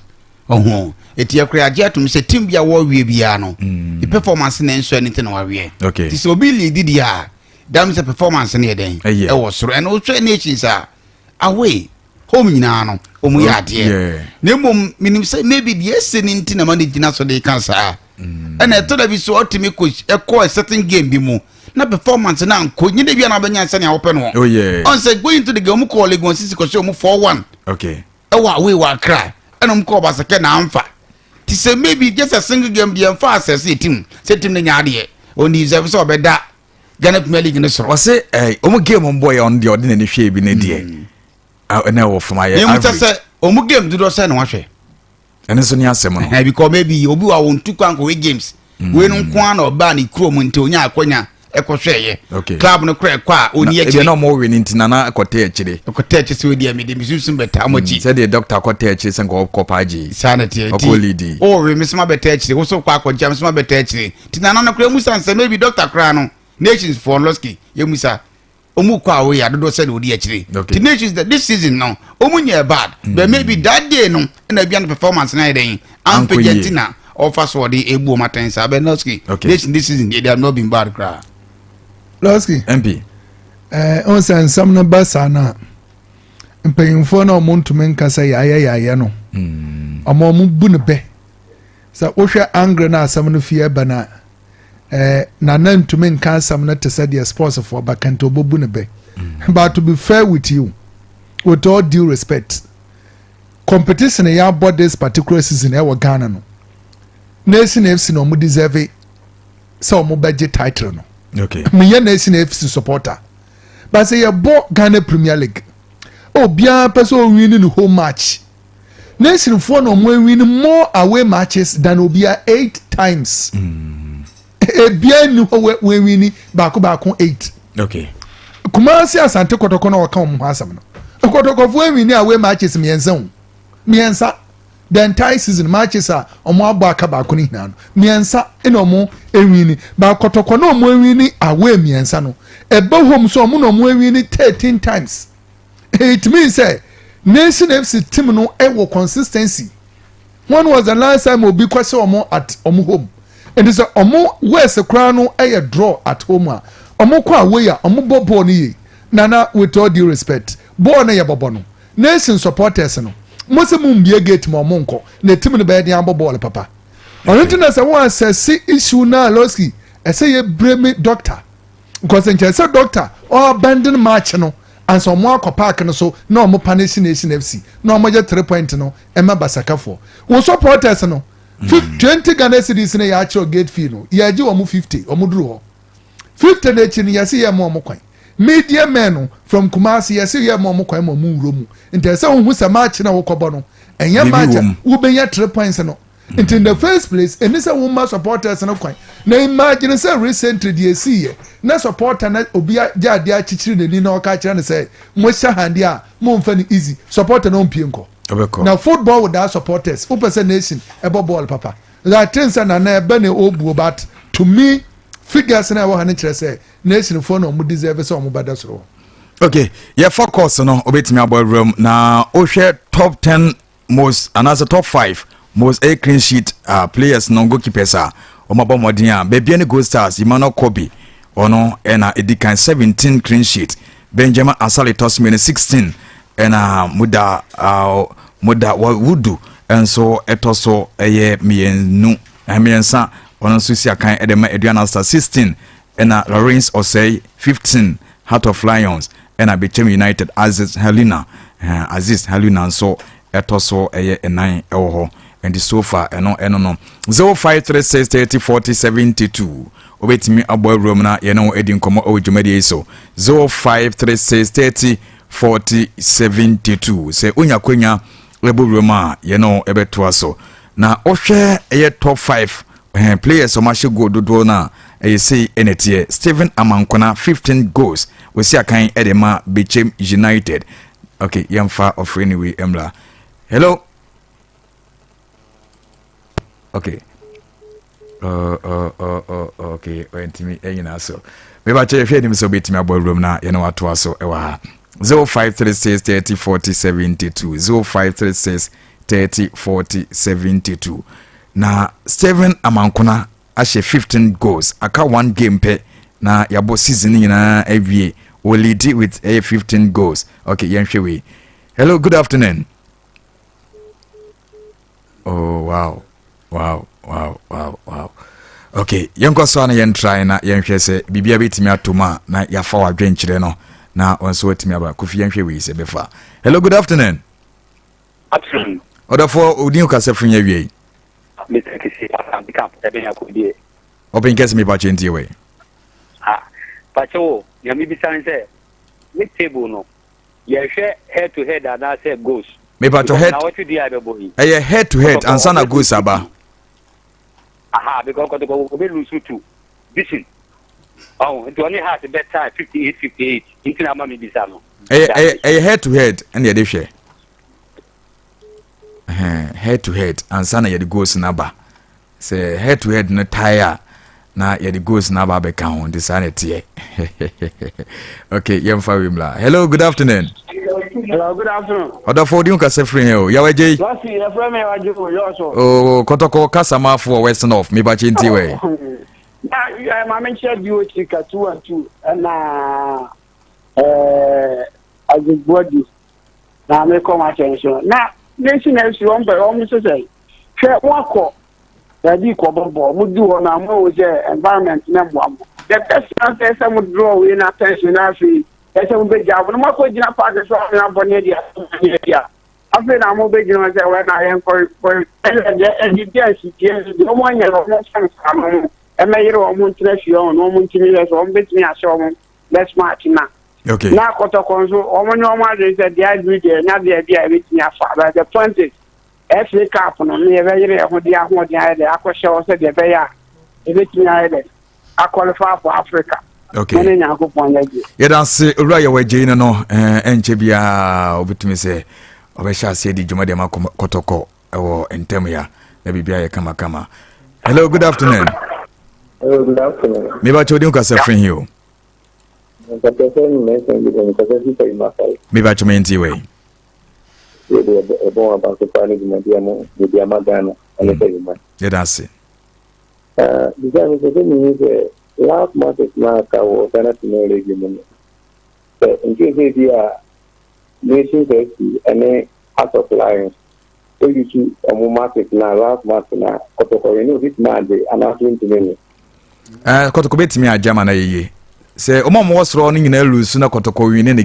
Ɔho ɛti yɛkora yɛagye atom sɛ team bi a wɔawie biara no, the performance na nso ɛne nti na wawie. Nti sɛ obi lead deɛ a, dam sɛ performance no yɛ dɛn? Ɛyɛ. Ɛwɔ soro. Ɛno wohwɛ Nations a, away, home nyinaa no ɔmu yɛ adeɛ. Na mmom menim sɛ maybe deɛ ɛsɛ no nti na ma no gyina so de ka saa. Ɛna ɛtɔ da bi so ɔtumi kɔ ɛkɔ a certain game bi mu na performance na ankɔ nyɛ de bi a na wobɛnya sɛnea wopɛ no. Ɔn sɛ going into the game, ɔmu kɔɔ Legon Cities kɔhyɛ ɔmu 4-1 ɛwɔ away wɔ Accra, ɛna ɔmu kɔɔ Basakɛ na amfa. Ti sɛ maybe just a single game deɛ, mfa asɛ sɛ team sɛ team no nya adeɛ ɔni sɛ sɛ ɔbɛda Ghana Premier League no soro. Ɔse ɔmo game mbɔ yɛ, ɔno deɛ ɔde n'ani hwɛ bi ne deɛ ɛna ɛwɔ fam ayɛ na emu sɛ average. Sɛ ɔmu game dodoɔ sɛ na wahwɛ. Ɛno nso ne asɛm no. Because maybe obi wa wɔn tu kwan kɔwé games wei no nko ara na ɔbaa ne kurom nti onya akɔnya ɛkɔhwɛɛyɛ club no kora ɛkɔ a ɔni ebi akyire. na ɔmo we ne nti nana kɔtɛ akyire. Ɔkɔtɛ akyire sɛ ɔdi ɛmi de mi sunsun bɛta ɔmo akyi. Sɛdeɛ doctor kɔtɛ akyire sɛ nka ɔkɔ paagye. Saa na teɛ. Ɔkɔ lidi. Ɔwɔ mi soma bɛtɛ akyire, woso kɔ akɔgya mi soma bɛtɛ akyire nti nana no kora musa nsɛm. Maybe doctor kora no, Nations foɔ lɔski yɛ musa ɔmu kɔ a wɔyɛ adodoɔ sɛ na ɔdi akyire ti Nations that this season no ɔmu nyɛ bad, but maybe that day no ɛna ebi ano performance na yɛ dɛn ampagya nti na ɔfa so ɔde ebu ɔmo atɛn saa. But lɔski, Nations this season they have not been bad koraa. Lɔski. MP. Ɛɛ, n sɛ nsɛm no ba saa na mpanyinfoɔ na ɔmo ntumi nkasa yɛayɛ yɛayɛ no, ɔmo bu ne bɛ sɛ wohwɛ angre na asɛm no fie ɛbɛ na nana ntumi nka asɛm no te sɛ deɛ sportsfoɔ bɛka nti ɔbɛbu ne bɛ. But to be fair with you, with all due respect, competition yɛ abɔ this particular season ɛwɔ Ghana no, Nation FC na ɔmo deserve sɛ ɔmo bɛgye title no. Okay. Meyɛ Nation FC supporter. But sɛ yɛbɔ Ghana Premier League, obiara pɛ sɛ ɔwin ne home match. Nationfoɔ na ɔmo awin more away matches than obiara eight times. Ebiara ni hɔ wɔawin baako baako eight. Kumasi Asante Kɔtɔkɔ na ɔka wɔn ho asɛm no. Kɔtɔkɔfoɔ awin away matches mmiɛnsa o. Mmiɛnsa. The entire season, matches a ɔmo abɔ aka baako no nyinaa no, mmiɛnsa ɛna ɔmo ewin. Ba Kɔtɔkɔ na ɔmo ewin away mmiɛnsa no, ɛbɛ home so ɔmo na ɔmo ewin 13 times. It means sɛ Nation FC team no ɛwɔ consistency. When was the last time obi kɔsɛ ɔmo at ɔmo home? Nti sɛ ɔmo worst koraa no ɛyɛ draw at home a, ɔmo kɔ away a, ɔmo bɔ bɔɔl no yie. Nana, with all due respect, bɔɔl no yɛ bɔbɔ no, Nation supporters no mo sɛ mo mbie gate ma ɔmo nkɔ na team no bɛyɛ den abɔ bɔɔl papa. Ɔno nti na sɛ wɔn asɛse issue na Lɔski ɛsɛ yɛ blame doctor, because nkyɛn sɛ doctor ɔabandon match no ansa ɔmo akɔ park no so na ɔmo punish Nation FC na ɔmo gye 3 point no ɛma basakafoɔ. Wɔn supporters no, 20 Ghana cedis no yɛ akyerɛ gate fee no, yɛgye wɔn 50. Ɔmo duru hɔ 50 n'akyi no, yɛsi yɛ mo ɔmo kwan. Media men no from Kumasi, yɛsi yɛ mo ɔmo kwan ma ɔmo wuro mu. Nti ɛsɛ ohun sɛ match na wɔkɔbɔ no ɛnyɛ match a wobɛnya 3 points no. Nti in the first place, ɛni sɛ wɔn ma supporters no kwan. Na imagine sɛ recently deɛ esi yɛ na supporter na obi gye adeɛ akyikyiri n'ani na ɔka kyerɛ no sɛ mo hyɛ hande a mo nfa no easy, supporter na ɔmpie nkɔ. Na football without supporters, wopɛ sɛ Nation ɛbɔ bɔɔl papa? I think sɛ Nana ɛbɛ ne obuo, but to me, figures na ɛwɔ ha no kyerɛ sɛ Nation foɔ na ɔmo deserve sɛ ɔmo bɛda soro. Okay, yɛfa course no, wobɛtumi abɔ awuram na wohwɛ top 10 most anaasɛ top 5 most ɛyɛ clean sheet players no, goalkeepers a wɔn abɔ mmɔden a, baabi ne Gold Stars Emmanuel Kobe, ɔno ɛna ɛdi kan, 17 clean sheet. Benjamin Asare tɔ so mmienu, 16, ɛna muda wudu nso ɛtɔ so ɛyɛ mmienu, mmiɛnsa. Ɔno nso si akan ɛde ma Aduana Star, 16, ɛna Lawrence Osei, 15, Heart of Lions, ɛna Bechem United Aziz Halina nso ɛtɔ so ɛyɛ ɛnan ɛwɔ hɔ. Nti so far ɛno no 0536 30 40 72, wobɛtumi abɔ awuram na yɛne wo adi nkɔmmɔ ɛwɔ dwumadie yi so. 0536 30 40 72, sɛ wonya kwanya ɛbɔ wuram a, yɛne wo ɛbɛtoa so. Na wohwɛ ɛyɛ top 5 players ɔmo ahyɛ goal dodoɔ no a, ɛyɛ sei ɛna teɛ. Stephen Amankona, 15 goals, wɔsi akan ɛde ma Bechem United. Okay, yɛmfa ɔfrɛ ne wei mmra. Hello, okay, okay, ɔntumi ɛnyina so. Mebakyɛ yɛhwɛ anim sɛ wobɛtumi abɔ awuram na yɛne watoa so ɛwɔ ha. 0536 30 40 72, 0536 30 40 72. Na Stephen Amankona ahyɛ 15 goals, aka one game pɛ na yɛabɔ season no nyinaa awie. Wɔlead with ɛyɛ 15 goals. Okay, yɛnhwɛ wei. Hello, good afternoon. Oh wow. Okay, yɛnkɔ so a na yɛntrae na yɛnhwɛ sɛ biribia bɛtumi ato mu a, na yɛafa w'adwenkyerɛ no na ɔnso watumi aba. Kofi, yɛnhwɛ wei sɛ bɛfa. Hello, good afternoon. Afternoon. Ɔdɔfoɔ, odin kasa firi yɛ wie? Mr. Kisi, Asante Camp, ɛbɛn akodie. Ɔpɛn kɛse, mepa kyɛ ntie wei. Ah, pakyɛ wo, nea mebisa ne sɛ, ne table no, yɛhwɛ head to head anaasɛ goals? Mepatɔ head Na wɔtwe di a ɛbɛbɔ yi. Ɛyɛ head to head ansa na goals aba. Aha, because Kɔtɔkɔ obe lose to Vision. Ɔho, nti ɔne Heart bɛ tie 58 58, nti na ama mi bisa no. Ɛyɛ head to head ɛna yɛde hwɛ. Ɛhɛn, head to head ansa na yɛde goals no aba. Sɛ head to head no tie a, na yɛde goals no aba abɛka ho. Nti saa na ɛteɛ. Okay, yɛmfa wei mmra. Hello, good afternoon. Hello, good afternoon. Ɔdɔfo, wodi ho kasa firi he o yɛwagye yi? Lɔsi, yɛfrɛ me Wagye o, yɛ so. O Kɔtɔkɔ kasamaafo wɔ West North, mebakyɛ nti wɛ. Na maame nkyerɛ DOT ka 212 ɛna ɛɛ Agyebuadu na mekɔ wɔn akyɛn so na Nation FC wɔn pɛ wɔn sɛ hwɛ wɔn akɔ baabi kɔbɔ bɔɔl, mo du hɔ na mo ehu sɛ environment na mmoa mo. The best chance sɛ mo draw wei na attention na afei ɛsɛ mo bɛ gya mo na mo akɔ gyina park so a abɔ ne adi asɛm ne adi a, afei na mo bɛ gyina hɔ sɛ wɛ na yɛn kɔ kɔ ɛna deɛ ɛdi bi a si deɛ deɛ wɔn anyɛ no wɔn nsa nsa no mo. Ɛmɛyere wɔn ho ntena fie wɔn na wɔn ntumi yɛ sɛ wɔn bɛtumi ahyɛ wɔn next match na. Okay. Na kɔtɔkɔ nso wɔn nyɛ wɔn adwene sɛ deɛ aduru deɛ nya deɛ bi a ɛbɛtumi afa but the point is FA Cup no ne yɛbɛyere yɛn ho de ahoɔden ayɛ dɛ akɔhyɛ hɔ sɛ deɛ ɛbɛyɛ a yɛbɛtumi ayɛ dɛ aqualify for Africa. Okay. Ne Nyankopɔn yɛ gye. Yɛda ase owura yɛwɔ agyei no no ɛnkyɛ biara wobɛtumi sɛ ɔbɛhyɛ aseɛ di dwuma deɛ ma kɔtɔkɔ ɛwɔ ntɛm ya na biribi ayɛ kamakama. Hello, good afternoon. Hello, good afternoon. Meba kyɛ wodi nkasa firi hi o. Meba kyɛ mɛnti wei. Yɛde ɛbɔ wɔn abanso paa ne dwumadi a mo de ama Ghana ɛne sɛ dwuma. Yɛda ase. Bisa mi sɛ sɛ mi sɛ last matches na aka wɔ Ghana Premier League mu no, sɛ nkyɛn sɛ bi a Nations FC ɛne Heart of Lions eyi tu ɔmo matches na last match na Kɔtɔkɔ yi ne obi tuma agye anaasɛ ntumi ni? Kɔtɔkɔ bɛtumi agye ama no yɛyie sɛ ɔma ɔmowɔ soro no nyinaa lose na Kɔtɔkɔ win ne.